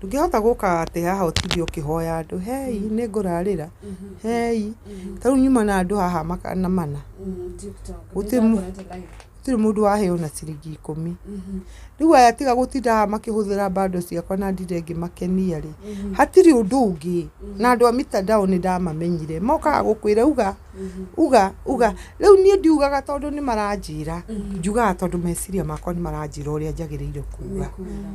Ndũngĩhota gũka atĩ haha ũtinde ũkĩhoya andũ, hei nĩ ngũrarĩra, hei ta rĩu nyuma na andũ haha magana mana, gũtirĩ mũndũ wahe ona ciringi 10. Rĩu aya tiga gũtinda haha makĩhũthĩra bando ciakwa na ndinde ngĩmakenia rĩ, hatirĩ ũndũ ũngĩ. Na andũ a mitandao nĩ ndamamenyire, mokaga gũkwĩra uga uga uga. Rĩu niĩ ndiugaga tondũ nĩ maranjĩra, njugaga tondũ meciria makwa nĩ maranjĩra ũrĩa njagĩrĩire kuga.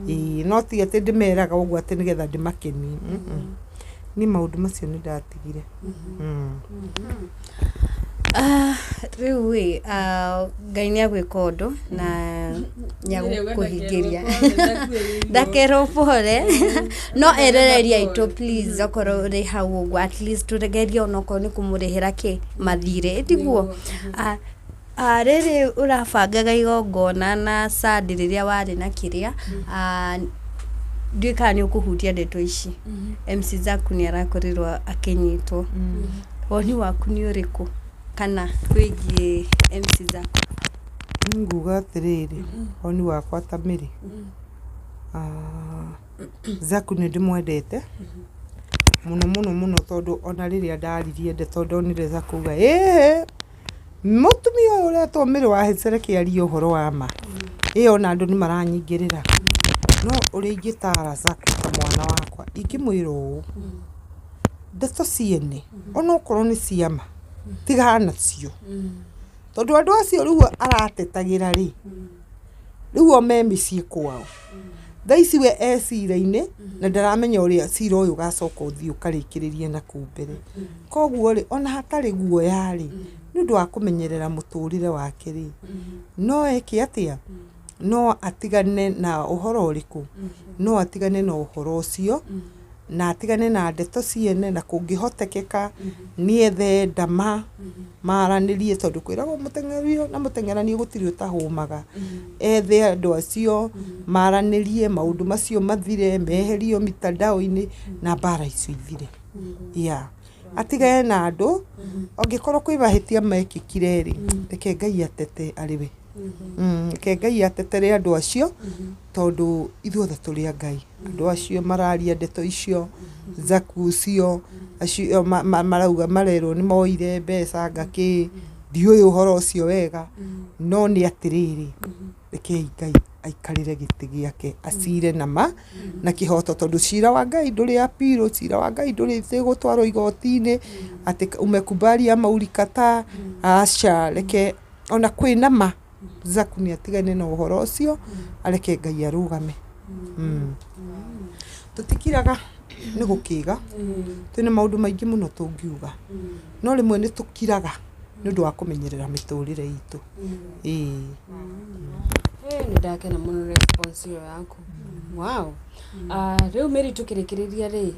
Ĩĩ, no ti atĩ ndĩmeraga ũguo atĩ nĩgetha ndĩmakenie. Niĩ maũndũ macio nĩ ndatigire. Rĩu ĩ Ngai nĩ agwĩka ũndũ na nĩ agũkũhingĩria, ndakerwo pole. No erereria aitũ, please, okorwo ũrĩ hau ũguo, at least tũgerie onokorwo nĩ kũmũrĩhĩra kĩ mathirĩ, tiguo? Rĩrĩ ũrabangaga igongona na Sandy rĩrĩa warĩ na kĩrĩa, ndiũĩ kana nĩ ũkũhutia ndeto ici. MC Zaku nĩ arakorirwo akĩnyitwo. Woni waku nĩ ũrĩkũ kana wĩgiĩ MC Zaku? Nguga atĩrĩrĩ, woni wakwa ta Mary, Zaku nĩ ndĩmwendete mũno mũno mũno, tondũ ona rĩrĩa ndaririe ndeto ndonire Zaku auga ĩhĩ, mũtumia ũyũ ũretwo Mary wa Hece reke arie ũhoro wa ma, ĩ ona andũ nĩ maranyingĩrĩra. No ũrĩa ingĩtara Zaku ta mwana wakwa, ingĩmwĩra ũũ, ndeto ciene onokorwo nĩ cia ma, tigana nacio. Tondũ andũ acio rĩu aratetagĩra rĩ, rĩu o me mĩciĩ kwao. Thaa ici we e cira-inĩ na ndaramenya ũrĩa cira ũyũ ũgacoka ũthiĩ ũkarĩkĩrĩrie nakũu mbere. Koguo rĩ, ona hatarĩ guoya rĩ, nĩ ũndũ wa kũmenyerera mũtũrĩre wake rĩ, no eke atĩa? No atigane na ũhoro ũrĩkũ? No atigane na ũhoro ũcio, na atigane na ndeto ciene, na kũngĩhotekeka nĩ ethe ndama maranĩrie, tondũ kwĩragwo mũteng'erio na mũteng'eranio gũtirĩ ũtahũmaga. Ethe andũ acio maranĩrie, maũndũ macio mathire, meherio mitandao-inĩ na mbara icio ithire. Yeah. Atigane na andũ, angĩkorwo kwĩ mahĩtia mekĩkire rĩ, reke Ngai atete arĩ we. Reke Ngai atetere andũ acio, tondũ ithuothe tũrĩ a Ngai. Andũ acio mararia ndeto icio, Zaku ũcio, acio marauga marerwo nĩ moire mbeca anga kĩ, ndiũĩ ũhoro ũcio wega, no nĩ atĩrĩrĩ, rekei Ngai aikarĩre gĩtĩ gĩake, acire na ma na kĩhoto, tondũ cira wa Ngai ndũrĩ appeal, cira wa Ngai ndũrĩ gũtwarwo igoti-inĩ atĩ umekubali ama ulikataa, aca, reke ona kwĩna ma Zaku nĩ atigane na ũhoro ũcio, areke Ngai arũgame. Tũtikiraga nĩ gũkĩga, twĩna maũndũ maingĩ mũno tũngiuga, no rĩmwe nĩ tũkiraga nĩ ũndũ wa kũmenyerera mĩtũrĩre itũ. Ĩĩ. Nĩ ndakena mũno response ĩyo yaku. Wow. Rĩu Mary tũkĩrĩkĩrĩria rĩ,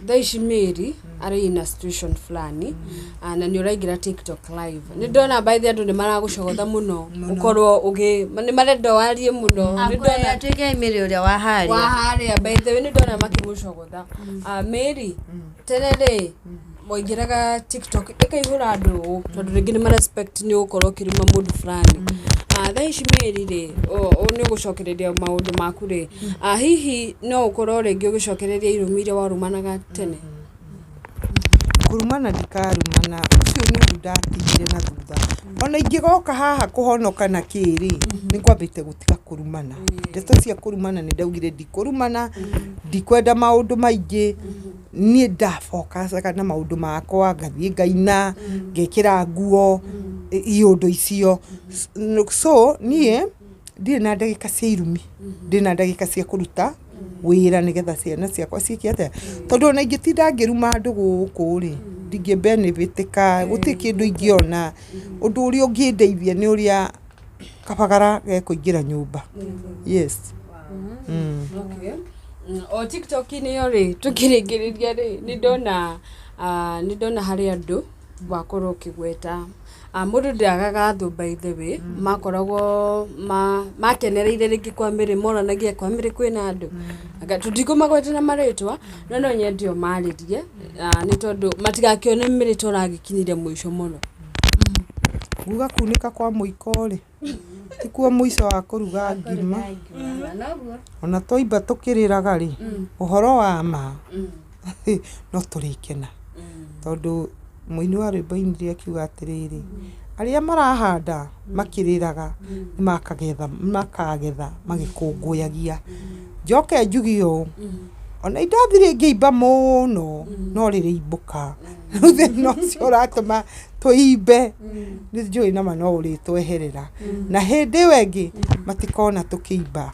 thaa ici Mary arĩ in a situation fulani, na nĩ ũraingĩra TikTok live. Nĩ ndona by the andũ nĩ maragũcogotha mũno, ũkorwo ũgĩ nĩ marenda warie mũno. Nĩ ndona Atuĩke Mary ũrĩa wa harĩa. Wa harĩa, by the way nĩ ndona makĩgũcogotha. Mary, tene rĩ waingĩraga TikTok ĩkaihũra andũ ũũ, tondũ rĩngĩ nĩ marespect nĩ ũgũkorwo ũkĩruma mũndũ fulani. Thaa ici Mary rĩ, nĩ ũgũcokereria maũndũ maku rĩ, hihi no ũkorwo rĩngĩ ũgĩcokereria irumi iria warumanaga tene? Kũrumana ndikarumana, ũcio nĩ ũndũ ndatigire na thutha. Ona ingĩgoka haha kũhonoka na kĩ rĩ, nĩ ngwambĩte gũtiga kũrumana. Ndeto cia kũrumana nĩ ndaugire ndikũrumana, ndikwenda maũndũ maingĩ, niĩ ndabokacaga na maũndũ makwa, ngathiĩ ngaina, ngekĩra nguo, iũndũ icio. So niĩ ndirĩ na ndagĩka cia irumi, ndĩna ndagĩka cia kũruta wĩra nĩgetha ciana ciakwa ciĩke atĩa. Tondũ ona ingĩtinda ngĩruma andũ gũkũ rĩ, ndingĩ benefit-ĩka, gũtirĩ kĩndũ ingĩona. Ũndũ ũrĩa ũngĩndeithia nĩ ũrĩa kabagara gekũingĩra nyũmba. Yes. Okay. O TikTok-inĩ ĩyo rĩ, tũkĩrĩkĩrĩria rĩ, nĩ ndona harĩ andũ wakorwo ũkĩgweta. Mũndũ ndagaga thũ by the way, makoragwo makenereire rĩngĩ kwa Mary, moranagia kwa Mary kwĩna andũ. Anga tũtikũmagweta na marĩtwa, no no nyende ũmarĩrie, nĩ tondũ matigakĩone Mary ta ũragĩkinyire mũico mũno. Nguga kunĩka kwa mũiko rĩ, tikuo mũico wa kũruga ngima. Ona twaimba tũkĩrĩraga rĩ, ũhoro wa ma no tũrĩkena. Tondũ mũini wa rwĩmbo ainire akiuga atĩrĩrĩ, arĩa marahanda makĩrĩraga nĩ makagetha magĩkũngũyagia. Njoke njuge ũũ, ona indathi rĩngĩimba mũno no rĩrĩimbũka. Rĩu thĩna ũcio ũratũma tũimbe nĩ njũĩ nama no ũrĩtweherera. Na hĩndĩ ĩyo ĩngĩ matikona tũkĩimba,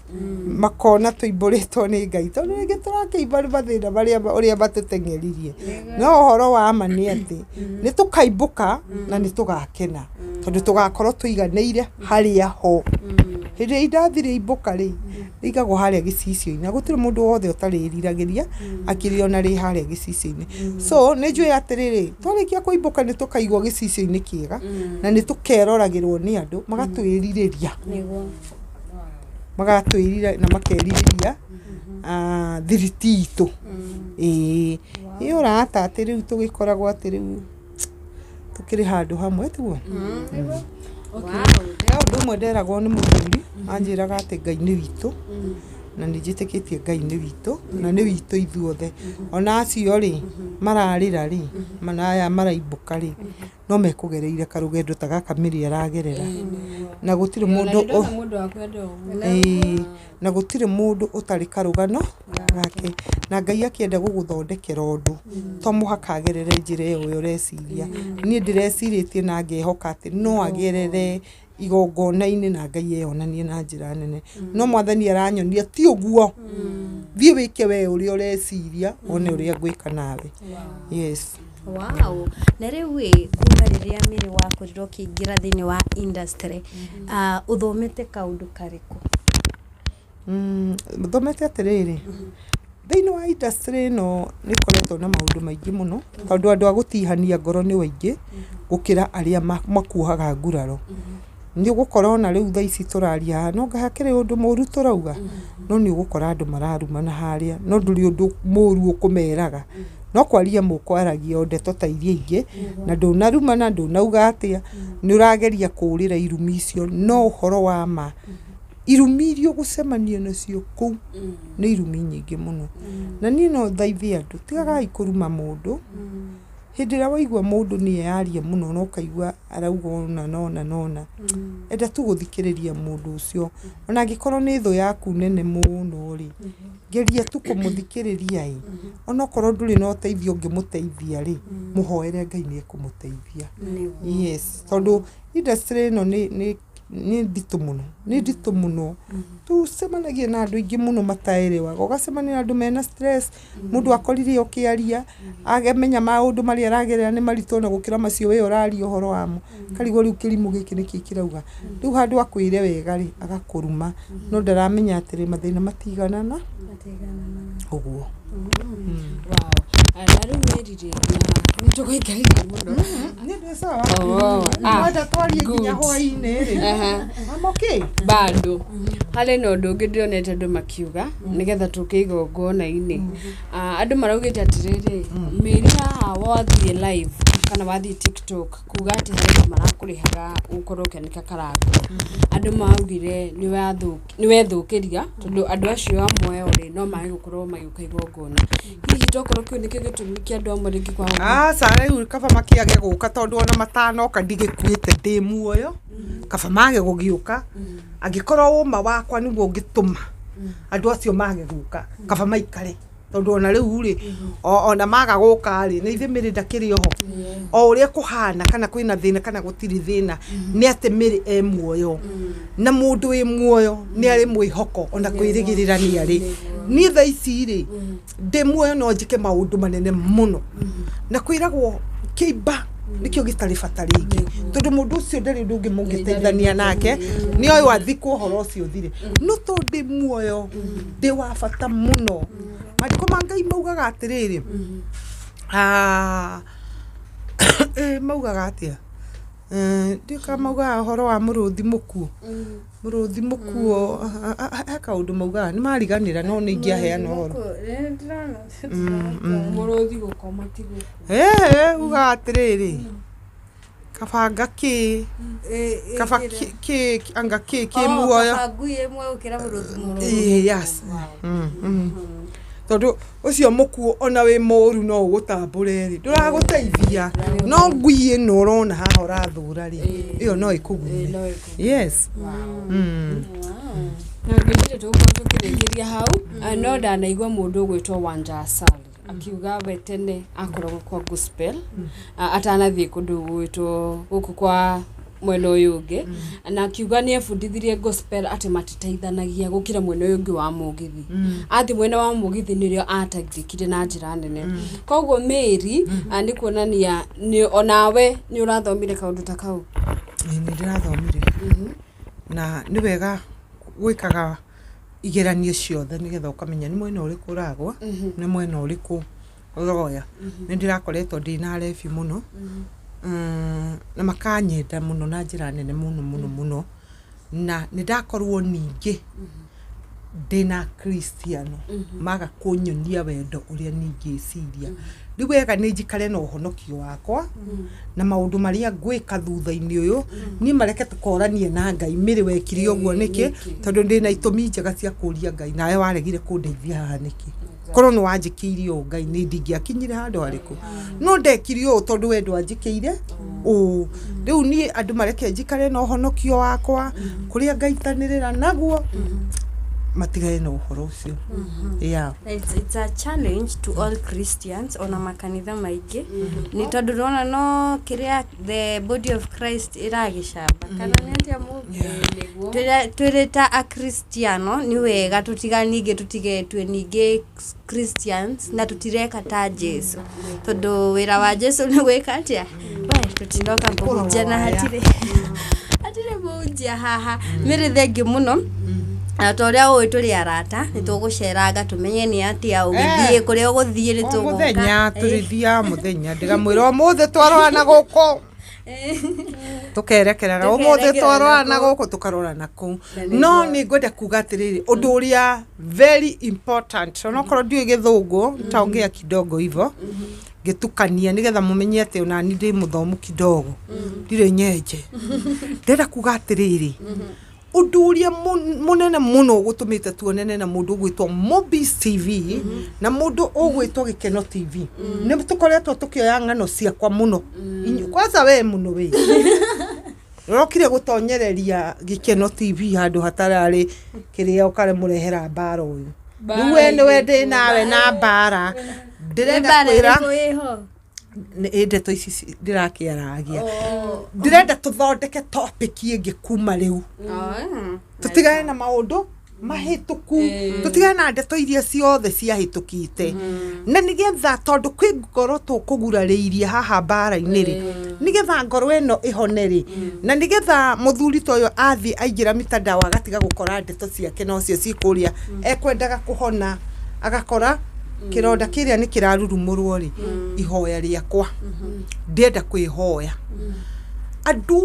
makona tũimbũrĩtwo nĩ Ngai, tondũ rĩngĩ tũrakĩimba nĩ mathĩna marĩa ũrĩa matũteng'eririe. No ũhoro wa ma nĩ atĩ nĩ tũkaimbũka na nĩ tũgakena, tondũ tũgakorwo tũiganĩire harĩa ho. Hĩndĩ ĩrĩa indathi rĩaimbũka rĩ, rĩigagwo harĩa gĩcicio-inĩ na gũtirĩ mũndũ wothe ũtarĩriragĩria akĩrĩona rĩ harĩa gĩcicio-inĩ. So nĩ njũĩ atĩrĩrĩ, twarĩkia kũimbũka nĩ tũkaigwo gĩcicio-inĩ kĩega na nĩ tũkeroragĩrwo nĩ andũ magatwĩrirĩria. Magatwĩrira na makerirĩria thiriti itũ. Ĩĩ. Ĩ ũrata atĩ rĩu tũgĩkoragwo atĩ rĩu Tũkĩrĩ handũ hamwe tiguo? He ũndũ ũmwe nderagwo nĩ mũthuri, anjĩraga atĩ Ngai nĩ witũ, na nĩ njĩtĩkĩtie Ngai nĩ witũ, na nĩ witũ ithuothe. Ona acio rĩ, mararĩra rĩ, na aya maraimbũka rĩ, no mekũgereire karũgendo ta gaka Mary aragerera. Na gũtirĩ mũndũ Ndona mũndũ wa kwenda ũguo. Ĩĩ, na gũtirĩ mũndũ ũtarĩ karũgano gake. Na Ngai akĩenda gũgũthondekera ũndũ, to mũhaka agerere njĩra ĩyo we ũreciria. Niĩ ndĩrecirĩtie na ngehoka atĩ no agerere igongona-inĩ na Ngai eyonanie na njĩra nene. No mwathani aranyonia ti ũguo, thiĩ wĩke we ũrĩa ũreciria, wone ũrĩa ngwĩka nawe. Yes. Wow. Na rĩu ĩ, kuma rĩrĩa Mary wakorirwo ũkĩingĩra thĩinĩ wa industry, ũthomete kaũndũ karĩkũ? Thomete atĩrĩrĩ, thĩinĩ wa industry ĩno nĩ ĩkoretwo na maũndũ maingĩ mũno, tondũ andũ a gũtihania ngoro nĩ aingĩ gũkĩra arĩa makuohaga nguraro. Nĩ ũgũkora ona rĩu thaa ici tũraria haha, no anga hakĩrĩ ũndũ mũru tũrauga, no nĩ ũgũkora andũ mararumana harĩa, no ndũrĩ ũndũ mũru ũkũmeraga. No kwaria mũkwaragia o ndeto ta iria ingĩ, na ndũnarumana, ndũnauga atĩa, nĩ ũrageria kũũrĩra irumi icio, no ũhoro wa ma, irumi iria ũgũcemania nacio kũu, nĩ irumi nyingĩ mũno. Na niĩ no thaithe andũ, tigagai kũruma mũndũ, hĩndĩ ĩrĩa waigua mũndũ nĩ eyaria mũno na ũkaigua arauga ũna na ũna na ũna, enda tu gũthikĩrĩria mũndũ ũcio. Ona angĩkorwo nĩ thũ yaku nene mũno rĩ, geria tu kũmũthikĩrĩria ĩ, onokorwo ndũrĩ na ũteithio ũngĩmũteithia rĩ, mũhoere Ngai nĩ ekũmũteithia. Yes, tondũ industry ĩno nĩ nditũ mũno, nĩ nditũ mũno. Tũcemanagia na andũ aingĩ mũno mataerewaga, ũgacemania na andũ mena stress, mũndũ akorire ũkĩaria, amenya maũndũ marĩa aragerera nĩ maritũ ona gũkĩra macio we ũraria ũhoro wamo. Akarigwo rĩu kĩrimũ gĩkĩ nĩkĩ kĩrauga. Rĩu handũ akwĩre wega rĩ, agakũruma. No ndaramenya atĩrĩ mathĩna matiganana ũguo. Wow. Na rĩu Mary rĩ, nĩ tũgũikarĩte mũno. Niĩ ndĩ sawa. Oh, ah, Mwenda twarie nginya good. hwaĩ-inĩ rĩ. I'm okay. Bado harĩ na ũndũ ũngĩ ndĩronete andũ makiuga nĩgetha tũke igongona-inĩ. Andũ maraugĩte atĩrĩrĩ, Mary haha wathiĩ live kana wathiĩ TikTok kuga atĩ harĩ andũ marakũrĩhaga ũkorwo ũkĩanĩka karango. Andũ maugire nĩ wethũkĩria tondũ andũ acio amwe o rĩ no mage gũkorwo magĩũka igongona. Hihi tokorwo kĩu nĩkĩo gĩtũmi kĩa andũ amwe rĩngĩ kwaga Aca rĩu kaba makĩage gũka tondũ ona matanoka ndigĩkuĩte ndĩ muoyo, kaba mage gũgĩũka. Angĩkorwo ũma wakwa nĩguo ũngĩtũma andũ acio mage gũka, kaba maikare. Tondũ ona rĩu rĩ, ona maga gũka rĩ, na ithe Mary ndakĩrĩ oho. O ũrĩa kũhana kana kwĩna thĩna kana gũtirĩ thĩna, nĩ atĩ Mary e muoyo. Na mũndũ wĩ muoyo nĩ arĩ mwĩhoko ona kwĩrĩgĩrĩra nĩ arĩ. Niĩ thaa ici rĩ, ndĩ muoyo no njĩke maũndũ manene mũno. Na kwĩragwo kĩimba nĩkĩo gĩtarĩ bata rĩngĩ. Tondũ mũndũ ũcio ndarĩ ũndũ ũngĩ mũngĩteithania nake, nĩ oĩ wathikwo ũhoro ũcio ũthire. No tondũ ndĩ muoyo, ndĩ wa bata mũno. Maandĩko ma Ngai maugaga atĩrĩrĩ, maugaga atĩa? Ndiũĩ kana maugaga ũhoro wa mũrũthi mũkuũ. Mũrũthi mũkuũ, he kaũndũ maugaga, nĩ mariganĩra no nĩ ingĩaheana ũhoro. Mũrũthi gũkoma ti gũkua. Ugaga atĩrĩrĩ, kaba anga kĩ, kaba kĩ, anga kĩ kĩ muoyo. Kaba ngui ĩmwe gũkĩra mũrũthi mũrũaru. Ĩĩ, yes. Tondũ ũcio mũkuũ ona wĩ mũru no ũgũtambũre rĩ, ndũragũteithia. No ngui ĩno ũrona haha ũrathũra rĩ, ĩyo no ĩkũgune. Yes. Na ngwĩciria tũgũkorwo tũkĩrĩkĩria hau, no ndanaigua mũndũ ũgwĩtwo Wanja Asali akiuga we tene akoragwo kwa gospel, atanathiĩ kũndũ gwĩtwo gũkũ kwa mwena ũyũ ũngĩ, na akiuga nĩ ebundithirie gospel atĩ matiteithanagia gũkĩra mwena ũyũ ũngĩ wa mũgithi. Athiĩ mwena wa mũgithi nĩrĩo ateithĩkire na njĩra nene. Koguo Mary, nĩ kuonania onawe nĩ ũrathomire kaũndũ ta kau. Ĩĩ, nĩ ndĩrathomire. Na nĩ wega gwĩkaga igeranio ciothe nĩgetha ũkamenya nĩ mwena ũrĩkũ ũragwa, nĩ mwena ũrĩkũ ũroya. Nĩ ndĩrakoretwo ndĩna arebi mũno, na makanyenda mũno na njĩra nene mũno mũno mũno. Na nĩ ndakorwo ningĩ Ndĩna Kristiano maga kũnyonia wendo ũrĩa niĩ ingĩciria. Rĩu wega nĩ njikare na ũhonokio wakwa na maũndũ marĩa ngwĩka thutha-inĩ ũyũ, niĩ mareke tũkoranie na Ngai mĩrĩ wekire ũguo nĩkĩ, tondũ ndĩna itũmi njega cia kũria Ngai nawe waregire kũndeithia haha nĩkĩ. Korwo nĩ wanjĩkĩire ũũ Ngai nĩ ndingĩakinyire handũ harĩkũ, no ndekire ũũ tondũ we ndwanjĩkĩire ũũ. Rĩu niĩ andũ mareke njikare na ũhonokio wakwa kũrĩa ngaitanĩrĩra naguo, matigane na ũhoro ũcio. Yeah. It's a challenge to all Christians ona makanitha maingĩ nĩ tondũ ndona no kĩrĩa the body of Christ ĩragĩcamba kana nĩ atĩa mũndũ twĩrĩ ta akristiano nĩ wega tũtiga ningĩ tũtigetue ningĩ Christians na tũtireka ta Jesu tondũ wĩra wa Jesu nĩ gwĩka atĩa we tũtinoka kũhunjia na hatirĩ hatirĩ mũhunjia haha. Mĩrĩ thengiũ mũno na ta ũrĩa ũĩ tũrĩ arata nĩ tũgũceranga tũmenye nĩ atĩa ũgĩthiĩ kũrĩa ũgũthiĩ nĩ O tũgũka. Mũthenya tũrĩthiaga mũthenya ndĩramwĩra ũmũthĩ twarora na gũkũ tũkerekerera ũmũthĩ twarora na gũkũ tũkarora na kũu. No nĩ ngwenda kuga atĩrĩrĩ, ũndũ ũrĩa very important, onokorwo ndiũĩ gĩthũngũ nitaongea kidogo hivo ngĩtukania nĩgetha mũmenye atĩ onani ndĩ mũthomu kidogo, ndirĩ nyenje. Ndĩrenda kuga atĩrĩrĩ, ũndũ ũrĩa mũnene mũno ũgũtũmĩte tuonene na mũndũ ũgwĩtwo Mobis TV na mũndũ ũgwĩtwo Gĩkeno TV, nĩ tũkoretwo tũkĩoya ng'ano ciakwa mũno. Kwanza we mũno we ũrokire gũtonyereria Gĩkeno TV handũ hatararĩ kĩrĩa ũkaremũrehera mbara ũyũ. Rĩu we nĩwe ndĩ nawe na mbara ndĩrenda kwĩra nĩ ndeto ici ndĩrakĩaragia, ndĩrenda tũthondeke topic ĩngĩ kuma rĩu, tũtigane na maũndũ mahĩtũku, tũtigane na ndeto iria ciothe ciahĩtũkĩte, na nĩgetha tondũ kwĩ ngoro tũkũgurarĩirie haha mbara-inĩ rĩ, nĩgetha ngoro ĩno ĩhone rĩ, na nĩgetha mũthuri ta ũyũ athiĩ aingĩra mitandao agatiga gũkora ndeto ciake nocio ciĩ kũrĩa ekwendaga kũhona, agakora kĩronda kĩrĩa nĩ kĩrarurumũrwo rĩ. Ihoya rĩakwa ndĩrenda kwĩhoya andũ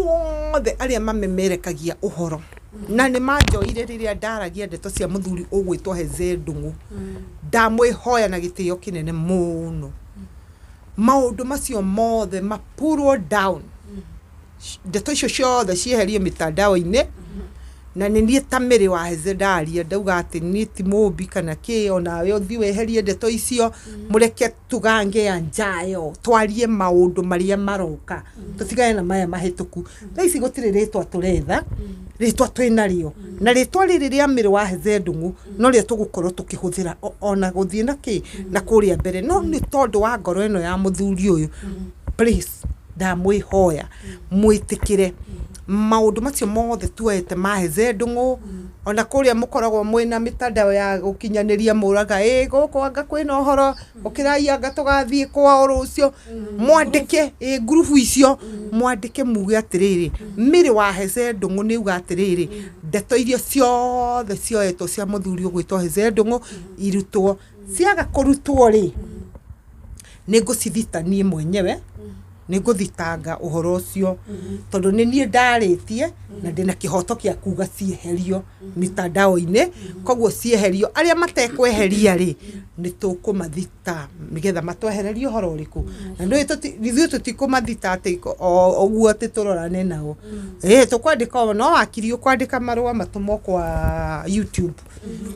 othe arĩa mamemerekagia ũhoro na nĩ manjoire rĩrĩa ndaragia ndeto cia mũthuri ũgwĩtwo Heze Ndung'u, ndamwĩhoya na gĩtĩo kĩnene mũno maũndũ macio mothe mapurwo down, ndeto icio ciothe cieherio mitandao-inĩ. Na nĩ niĩ ta Mĩrĩ wa Heze ndaria ndauga atĩ niĩ ti mũmbi kana kĩ, onawe ũthiĩ weherie ndeto icio, mũreke tugange ya njayo twarie maũndũ marĩa maroka, tũtigane na maya mahĩtũku. Thaa ici gũtirĩ rĩtwa tũretha, rĩtwa twĩnarĩo, na rĩtwa rĩrĩ rĩa Mĩrĩ wa Heze Ndung'u norĩo tũgũkorwo tũkĩhũthĩra ona gũthiĩ na kĩ na kũrĩa mbere. No nĩ tondũ wa ngoro ĩno ya mũthuri ũyũ, please ndamwĩhoya mwĩtĩkĩre maũndũ macio mothe tuoete ma Heze Ndung'u. Ona kũrĩa mũkoragwo mwĩna mĩtandao ya gũkinyanĩria mũraga ĩ gũkũ anga kwĩna ũhoro ũkĩrai anga tũgathiĩ kwao rũciũ, mwandĩke ĩ ngurubu icio mwandĩke muge atĩrĩrĩ Mĩrĩ wa Heze Ndung'u nĩ uga atĩrĩrĩ ndeto iria ciothe cioetwo cia mũthuri ũgwĩtwo Heze Ndung'u irutwo, ciaga kũrutwo rĩ nĩ ngũcithita niĩ mwenyewe, nĩ ngũthitanga ũhoro ũcio tondũ nĩ niĩ ndarĩtie na ndĩna kĩhoto kĩa kuga cieherio mitandao-inĩ. Koguo cieherio, arĩa matekweheria rĩ nĩ tũkũmathita nĩgetha matwehererie ũhoro ũrĩkũ, na ndũĩ ithuĩ tũtikũmathita atĩ o ũguo atĩ tũrorane nao, ĩ tũkwandĩka no wakiri ũkwandĩka marũa matũmwo kwa YouTube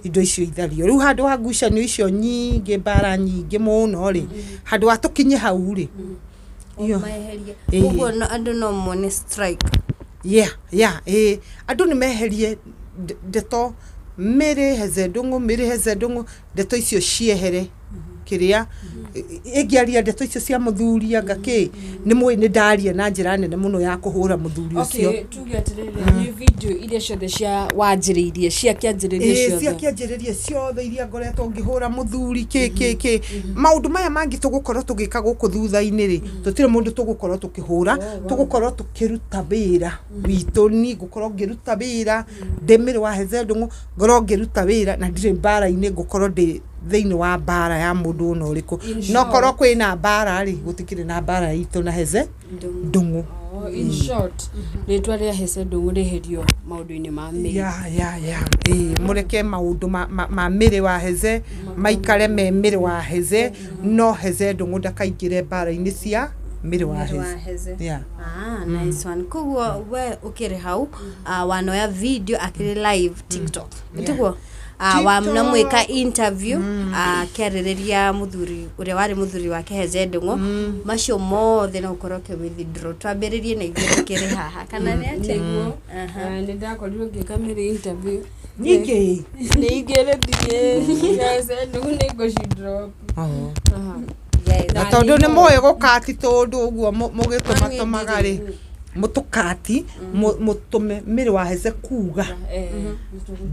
indo icio ithario. Rĩu handũ ha ngucanio icio nyingĩ mbara nyingĩ mũno rĩ, handũ ha tũkinye hau rĩ iyo Maeherie. Ũguo andũ no mone strike. Yeah, ĩ andũ nĩ meherie ndeto Mĩrĩ Heze Ndung'u, Mĩrĩ Heze Ndung'u, ndeto icio ciehere kĩrĩa ĩngĩaria ndeto icio cia mũthuri anga kĩ nĩ mũĩ nĩ ndaria na njĩra nene mũno ya kũhũra mũthuri ũcio. Okay, tuge atĩrĩrĩ, nĩ video iria ciothe cia wanjĩrĩirie cia kĩanjĩrĩria cia ciothe kĩanjĩrĩria ciothe iria ngoretwo ngĩhũra mũthuri kĩ kĩ kĩ maũndũ maya mangĩ tũgũkorwo tũgĩka gũkũ thutha-inĩ rĩ, tũtirĩ mũndũ tũgũkorwo tũkĩhũra, tũgũkorwo tũkĩruta wĩra witũ. Niĩ ngũkorwo ngĩruta wĩra ndĩ Mĩrĩ wa Heze Ndung'u, ngorwo ngĩruta wĩra na ndirĩ mbara-inĩ, ngũkorwo ndĩ thĩinĩ wa mbara ya mũndũ ona ũrĩkũ. No korwo kwĩna mbara rĩ, gũtikĩrĩ na mbara itũ na Heze Ndung'u. In short, rĩtwa rĩa Hece Ndung'u rĩherio maũndũ-inĩ ma mĩrĩ. Ya, ĩĩ, mũreke maũndũ ma mĩrĩ wa Heze maikare me mĩrĩ wa Heze, no Heze Ndung'u ndakaingĩre mbara-inĩ cia mĩrĩ wa Mĩrĩ wa Heze. Heze. Yeah. Ah, nice one. Koguo we ũkĩrĩ hau, wanoya video akĩrĩ live TikTok, tiguo? Wamwĩka interview akĩarĩrĩria mũthuri ũrĩa warĩ mũthuri wake Heze Ndung'u, macio mothe no ũkorwo ũkĩ withdraw. Twambĩrĩrie na ithuĩ tũkĩrĩ haha kana nĩ atĩa? Nĩguo. Nĩ ndakorirwo ngĩka mĩrĩ interview. Nyingĩ. Nĩ igĩrĩ thirĩ Hece Ndung'u nĩ ngũci drop. Oh. Aha. Yes. Na tondũ nĩ mũĩ gũkati tũndũ ũguo mũgĩtũmatũmaga rĩ, mũtũkati mũtũme mĩrĩ wa Heze kuga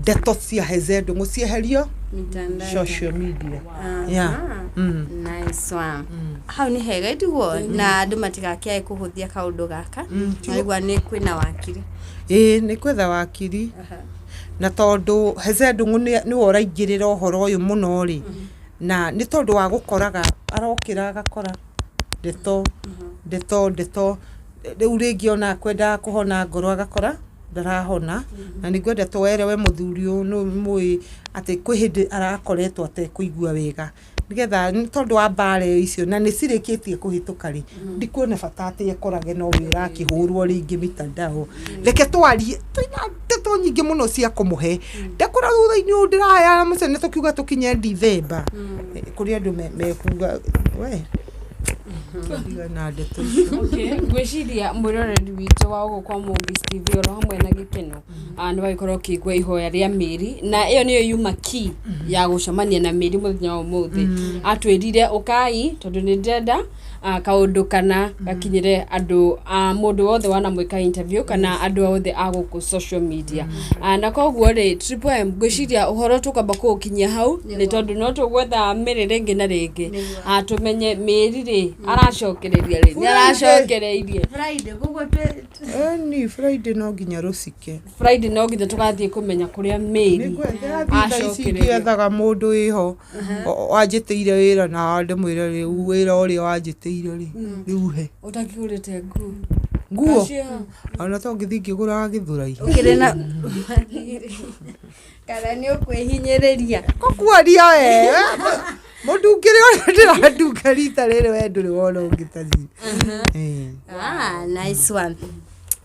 ndeto cia Heze Ndung'u cieherio Mitandao. social media. Yeah. Nice one. Hau nĩ hega, itiguo? Na andũ matigakĩae kũhũthia kaũndũ gaka, naigua nĩ kwĩna wakiri. Ĩĩ, nĩ kwetha wakiri, na tondũ Heze Ndung'u nĩwe ũraingĩrĩra ũhoro ũyũ mũno rĩ, na nĩ tondũ wa gũkoraga arokĩra agakora ndeto ndeto ndeto, rĩu rĩngĩ ona kwendaga kũhona ngoro agakora ndarahona. Na nĩ ngwenda twerewe mũthuri ũyũ nĩ mũĩ atĩ kwĩ hĩndĩ arakoretwo atekũigua wega, nĩgetha nĩ tondũ wa mbara icio na nĩ cirĩkĩtie kũhĩtũka rĩ, ndikuona bata atĩ ekorage no we ũrakĩhũrwo rĩngĩ mitandao. Reke twarie, twĩna ndeto nyingĩ mũno cia kũmũhe ndakora thutha-inĩ ũyũ ndĩraheana mũcene tũkiuga tũkinye Dithemba. Kũrĩ andũ mekuga we ndigana ndeto icio. Okay, ngwĩciria mwĩroreri witũ wa gũkũ kwa Mombis TV oro hamwe na gĩkeno, nĩ wagĩkorwo ũkĩigua ihoya rĩa Mĩri, na ĩyo nĩyo yuma key ya gũcemania na Mĩri mũthenya wa ũmũthĩ. Atwĩrire ũkai tondũ nĩ ndĩrenda kaũndũ kana gakinyĩre andũ a mũndũ wothe wanamwĩka interview kana andũ othe a gũkũ social media. Na koguo rĩ, Triple M, ngwĩciria ũhoro tũkwamba kũũkinyia hau nĩ tondũ no tũgwetha Mĩrĩ rĩngĩ na rĩngĩ, tũmenye Mĩri rĩ aracokereria rĩ, nĩ aracokereirie. Friday koguo twĩ Ĩni Friday no nginya rũcike. Friday no nginya tũgathiĩ kũmenya kũrĩa Mĩri Nĩngwetha thaa ici. acokereria. Ngĩethaga mũndũ wĩho wanjĩtĩire wĩra na ndĩmwĩre rĩu wĩra ũrĩa wanjĩtĩire rĩ, rĩu he ũtakĩgũrĩte nguo. Nguo. Acio. Ona to ngĩthiĩ ngĩgũraga gĩthũrai. Ũkĩrĩ na kana nĩ ũkwĩhinyĩrĩria? Kũkwaria we mũndungĩre ũrĩa ndĩrandunga rita rĩrĩ, we ndũrĩ wona ũngĩ taci. Ah, nice one,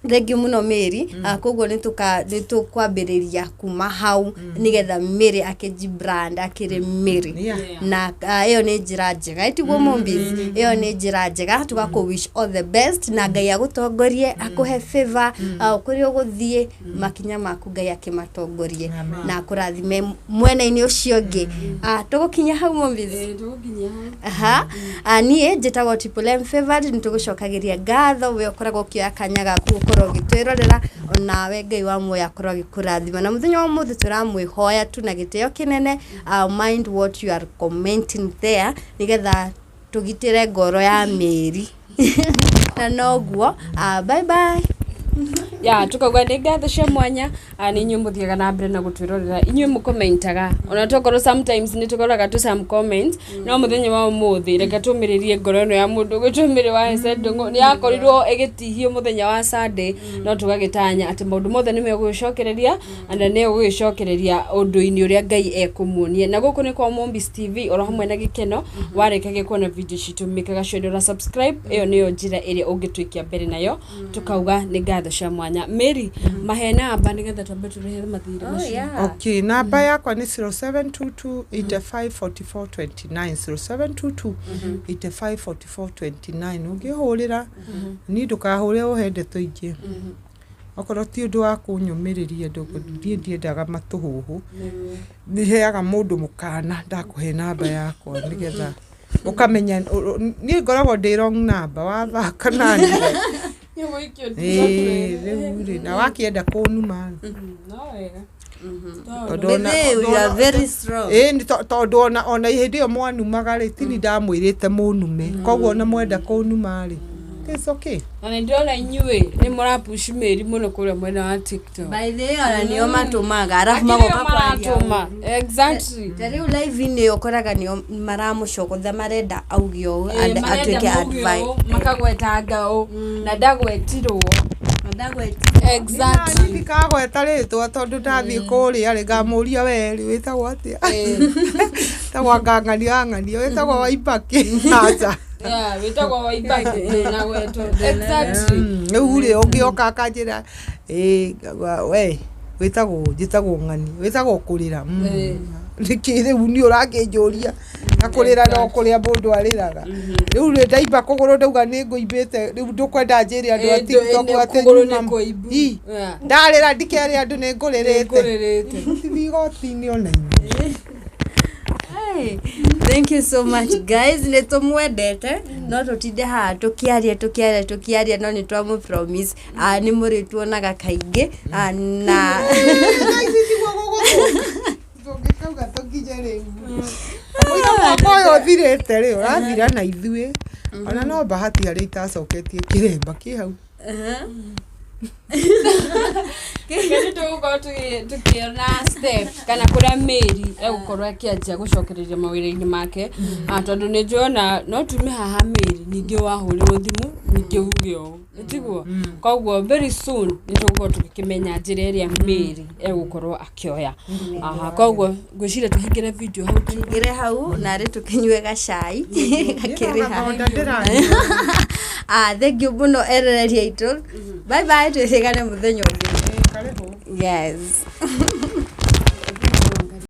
thengiũ mũno Mary. Koguo nĩ tũkwambĩrĩria kuma hau nĩgetha Mary akĩji brand akĩrĩ Mary. Na ĩyo nĩ njĩra njega, ĩtiguo Mombis? Ĩyo nĩ njĩra njega. Tũgakũ wish all the best na Ngai agũtongorie, akũhe favor, kũrĩa ũgũthiĩ makinya maku Ngai akĩmatongorie na akũrathime mwena-inĩ ũcio ũngĩ. Tũgũkinya hau, Mombis? Tũgũkinyia hau. Aha. Niĩ njĩtagwo Triple M Favored, nĩ tũgũcokagĩria ngatho we ũkoragwo ũkĩoya kanya gaku gũkorwo ũgĩtwĩrorera, onawe Ngai wa muoyo akorwo agĩkũrathima. Na mũthenya wa ũmũthĩ tũramwĩhoya tu na gĩtĩo kĩnene, mind what you are commenting there nĩgetha tũgitĩre ngoro ya Mĩri na noguo, bye bye. Ya, tukauga nĩ ngatho cia mwanya, nĩ inyuĩ mũthiaga na mbere na gũtwĩrorera, inyuĩ mũkomentaga, ona tokorwo sometimes nĩ tũkoraga tu some comments, no mũthenya wa ũmũthĩ reke tũmĩrĩrie ngoro ĩno ya mũndũ ũgwĩtwo Mĩrĩ wa Hece Ndung'u. Nĩ yakorirwo ĩgĩtihio mũthenya wa Sunday, no tũgagĩtanya atĩ maũndũ mothe nĩ megũgĩcokereria na nĩ egũgĩcokereria ũndũ-inĩ ũrĩa Ngai ekũmuonia. Na gũkũ nĩ kwa Mombis TV oro hamwe na gĩkeno. Warĩkagia kuona video citũ, mĩkaga sure nĩ ũra subscribe. Ĩyo nĩyo njĩra ĩrĩa ũngĩtwĩkia mbere nayo. Tukauga nĩ ngatho cia mwanya. Mary, mahe namba nĩgetha twambe tũrĩhe mathirĩ macio. Okay, namba yakwa nĩ 0722 85 44 29, 0722 85 44 29. Ũngĩhũrĩra niĩ, ndũkahũre ũhe ndeto ingĩ, okorwo ti ũndũ wa kũnyũmĩrĩria. Niĩ ndiendaga matũhũhũ, nĩ heaga mũndũ mũkana ndakũhe namba yakwa nĩgetha ũkamenya niĩ ngoragwo ndĩ wrong number wathaka nani. Ĩĩ, rĩu rĩ, na wakĩenda kũnuma rĩ. No wega. Tondũ ona- Bethe, you are very strong. Ĩĩ, nĩ tondũ ona hĩndĩ ĩyo mwanumaga rĩ, tini ndamwĩrĩte mũnume, koguo ona mwenda kũnuma rĩ, It is okay. Na nä ndĩrona inyuĩ nĩ mũrapush Mary mũno kũrĩa mwena wa TikTok. By the way, ona nĩo matũmaga arabu Akĩrĩ o magoka kwaria. maratũma. Exactly. Ta rĩu live-inĩ ũkoraga nĩo maramũcogotha, marenda auge ũũ, Ĩĩ, marenda atuĩke mauge advice. ũũ, makagwetanga ũũ na ndagwetirwo. Ndagweti- Exactly. Ndikagweta rĩtwa tondũ ndathiĩ kũrĩa rĩ ngamũria we rĩ wĩtagwo atĩa, wĩtagwo ngang'ania ng'ania, wĩtagwo Waibaki, aca. Yeah, wĩtagwo Waibaki ndũnagwetwo. Exactly. Rĩu rĩ ũngĩoka akanjĩra ĩ ngauga, we wĩtagwo, njĩtagwo ng'ani, wĩtagwo kũrĩra. Nĩkĩ rĩu niĩ ũrakĩnjũria na kũrĩra no kũrĩa mũndũ arĩraga? Rĩu rĩ ndaimba kũgũrũ ndauga nĩ ngũimbĩte, rĩu ndũkwenda njĩre andũ a Ĩ, TikTok atĩ kũgũrũ nyuma- nĩ kũimbu. Ĩ, Yeah. ndarĩra ndikere andũ nĩ ngũrĩrĩte. Ngũrĩrĩte. Tũtithiĩ igoti-inĩ ona inyuĩ. Hey, thank you so much guys, nä tå mwendete, no tå tinde haha tå kä aria tå kä aria tå kä aria, no nä twamå promise nä må rä tuonaga kaingä na Thaa ici tiguo gũgũthũka. Tũngĩkauga tũkinye rĩu mũira mwaka ũyũ ũthirĩte rĩ ũrathira na ithuĩ, ona no bahati harĩa itacoketie kĩremba kĩ hau. Nĩ tũgũkorwo tũkĩona step kana kũrĩa Mary egũkorwo akĩanjia gũcokereria mawĩra-inĩ make. Ah, tondũ nĩ njũĩ no tume haha Mary ningĩ wahũrĩrwo thimũ ningĩ uge ũũ tiguo, koguo very soon nĩ tũgũkorwo tũgĩkĩmenya njĩra ĩrĩa Mary egũkorwo akĩoya. Aha, koguo ngwĩciria tũhingĩre video hau. Ngire hau narä tå kä nyue gacai gakĩrĩ haha. Thonda ndĩranyua. Ah, thank you mũno erereria aitũ, bye bye, twĩrĩgane mũthenya ũngĩ. Karibu. Yes.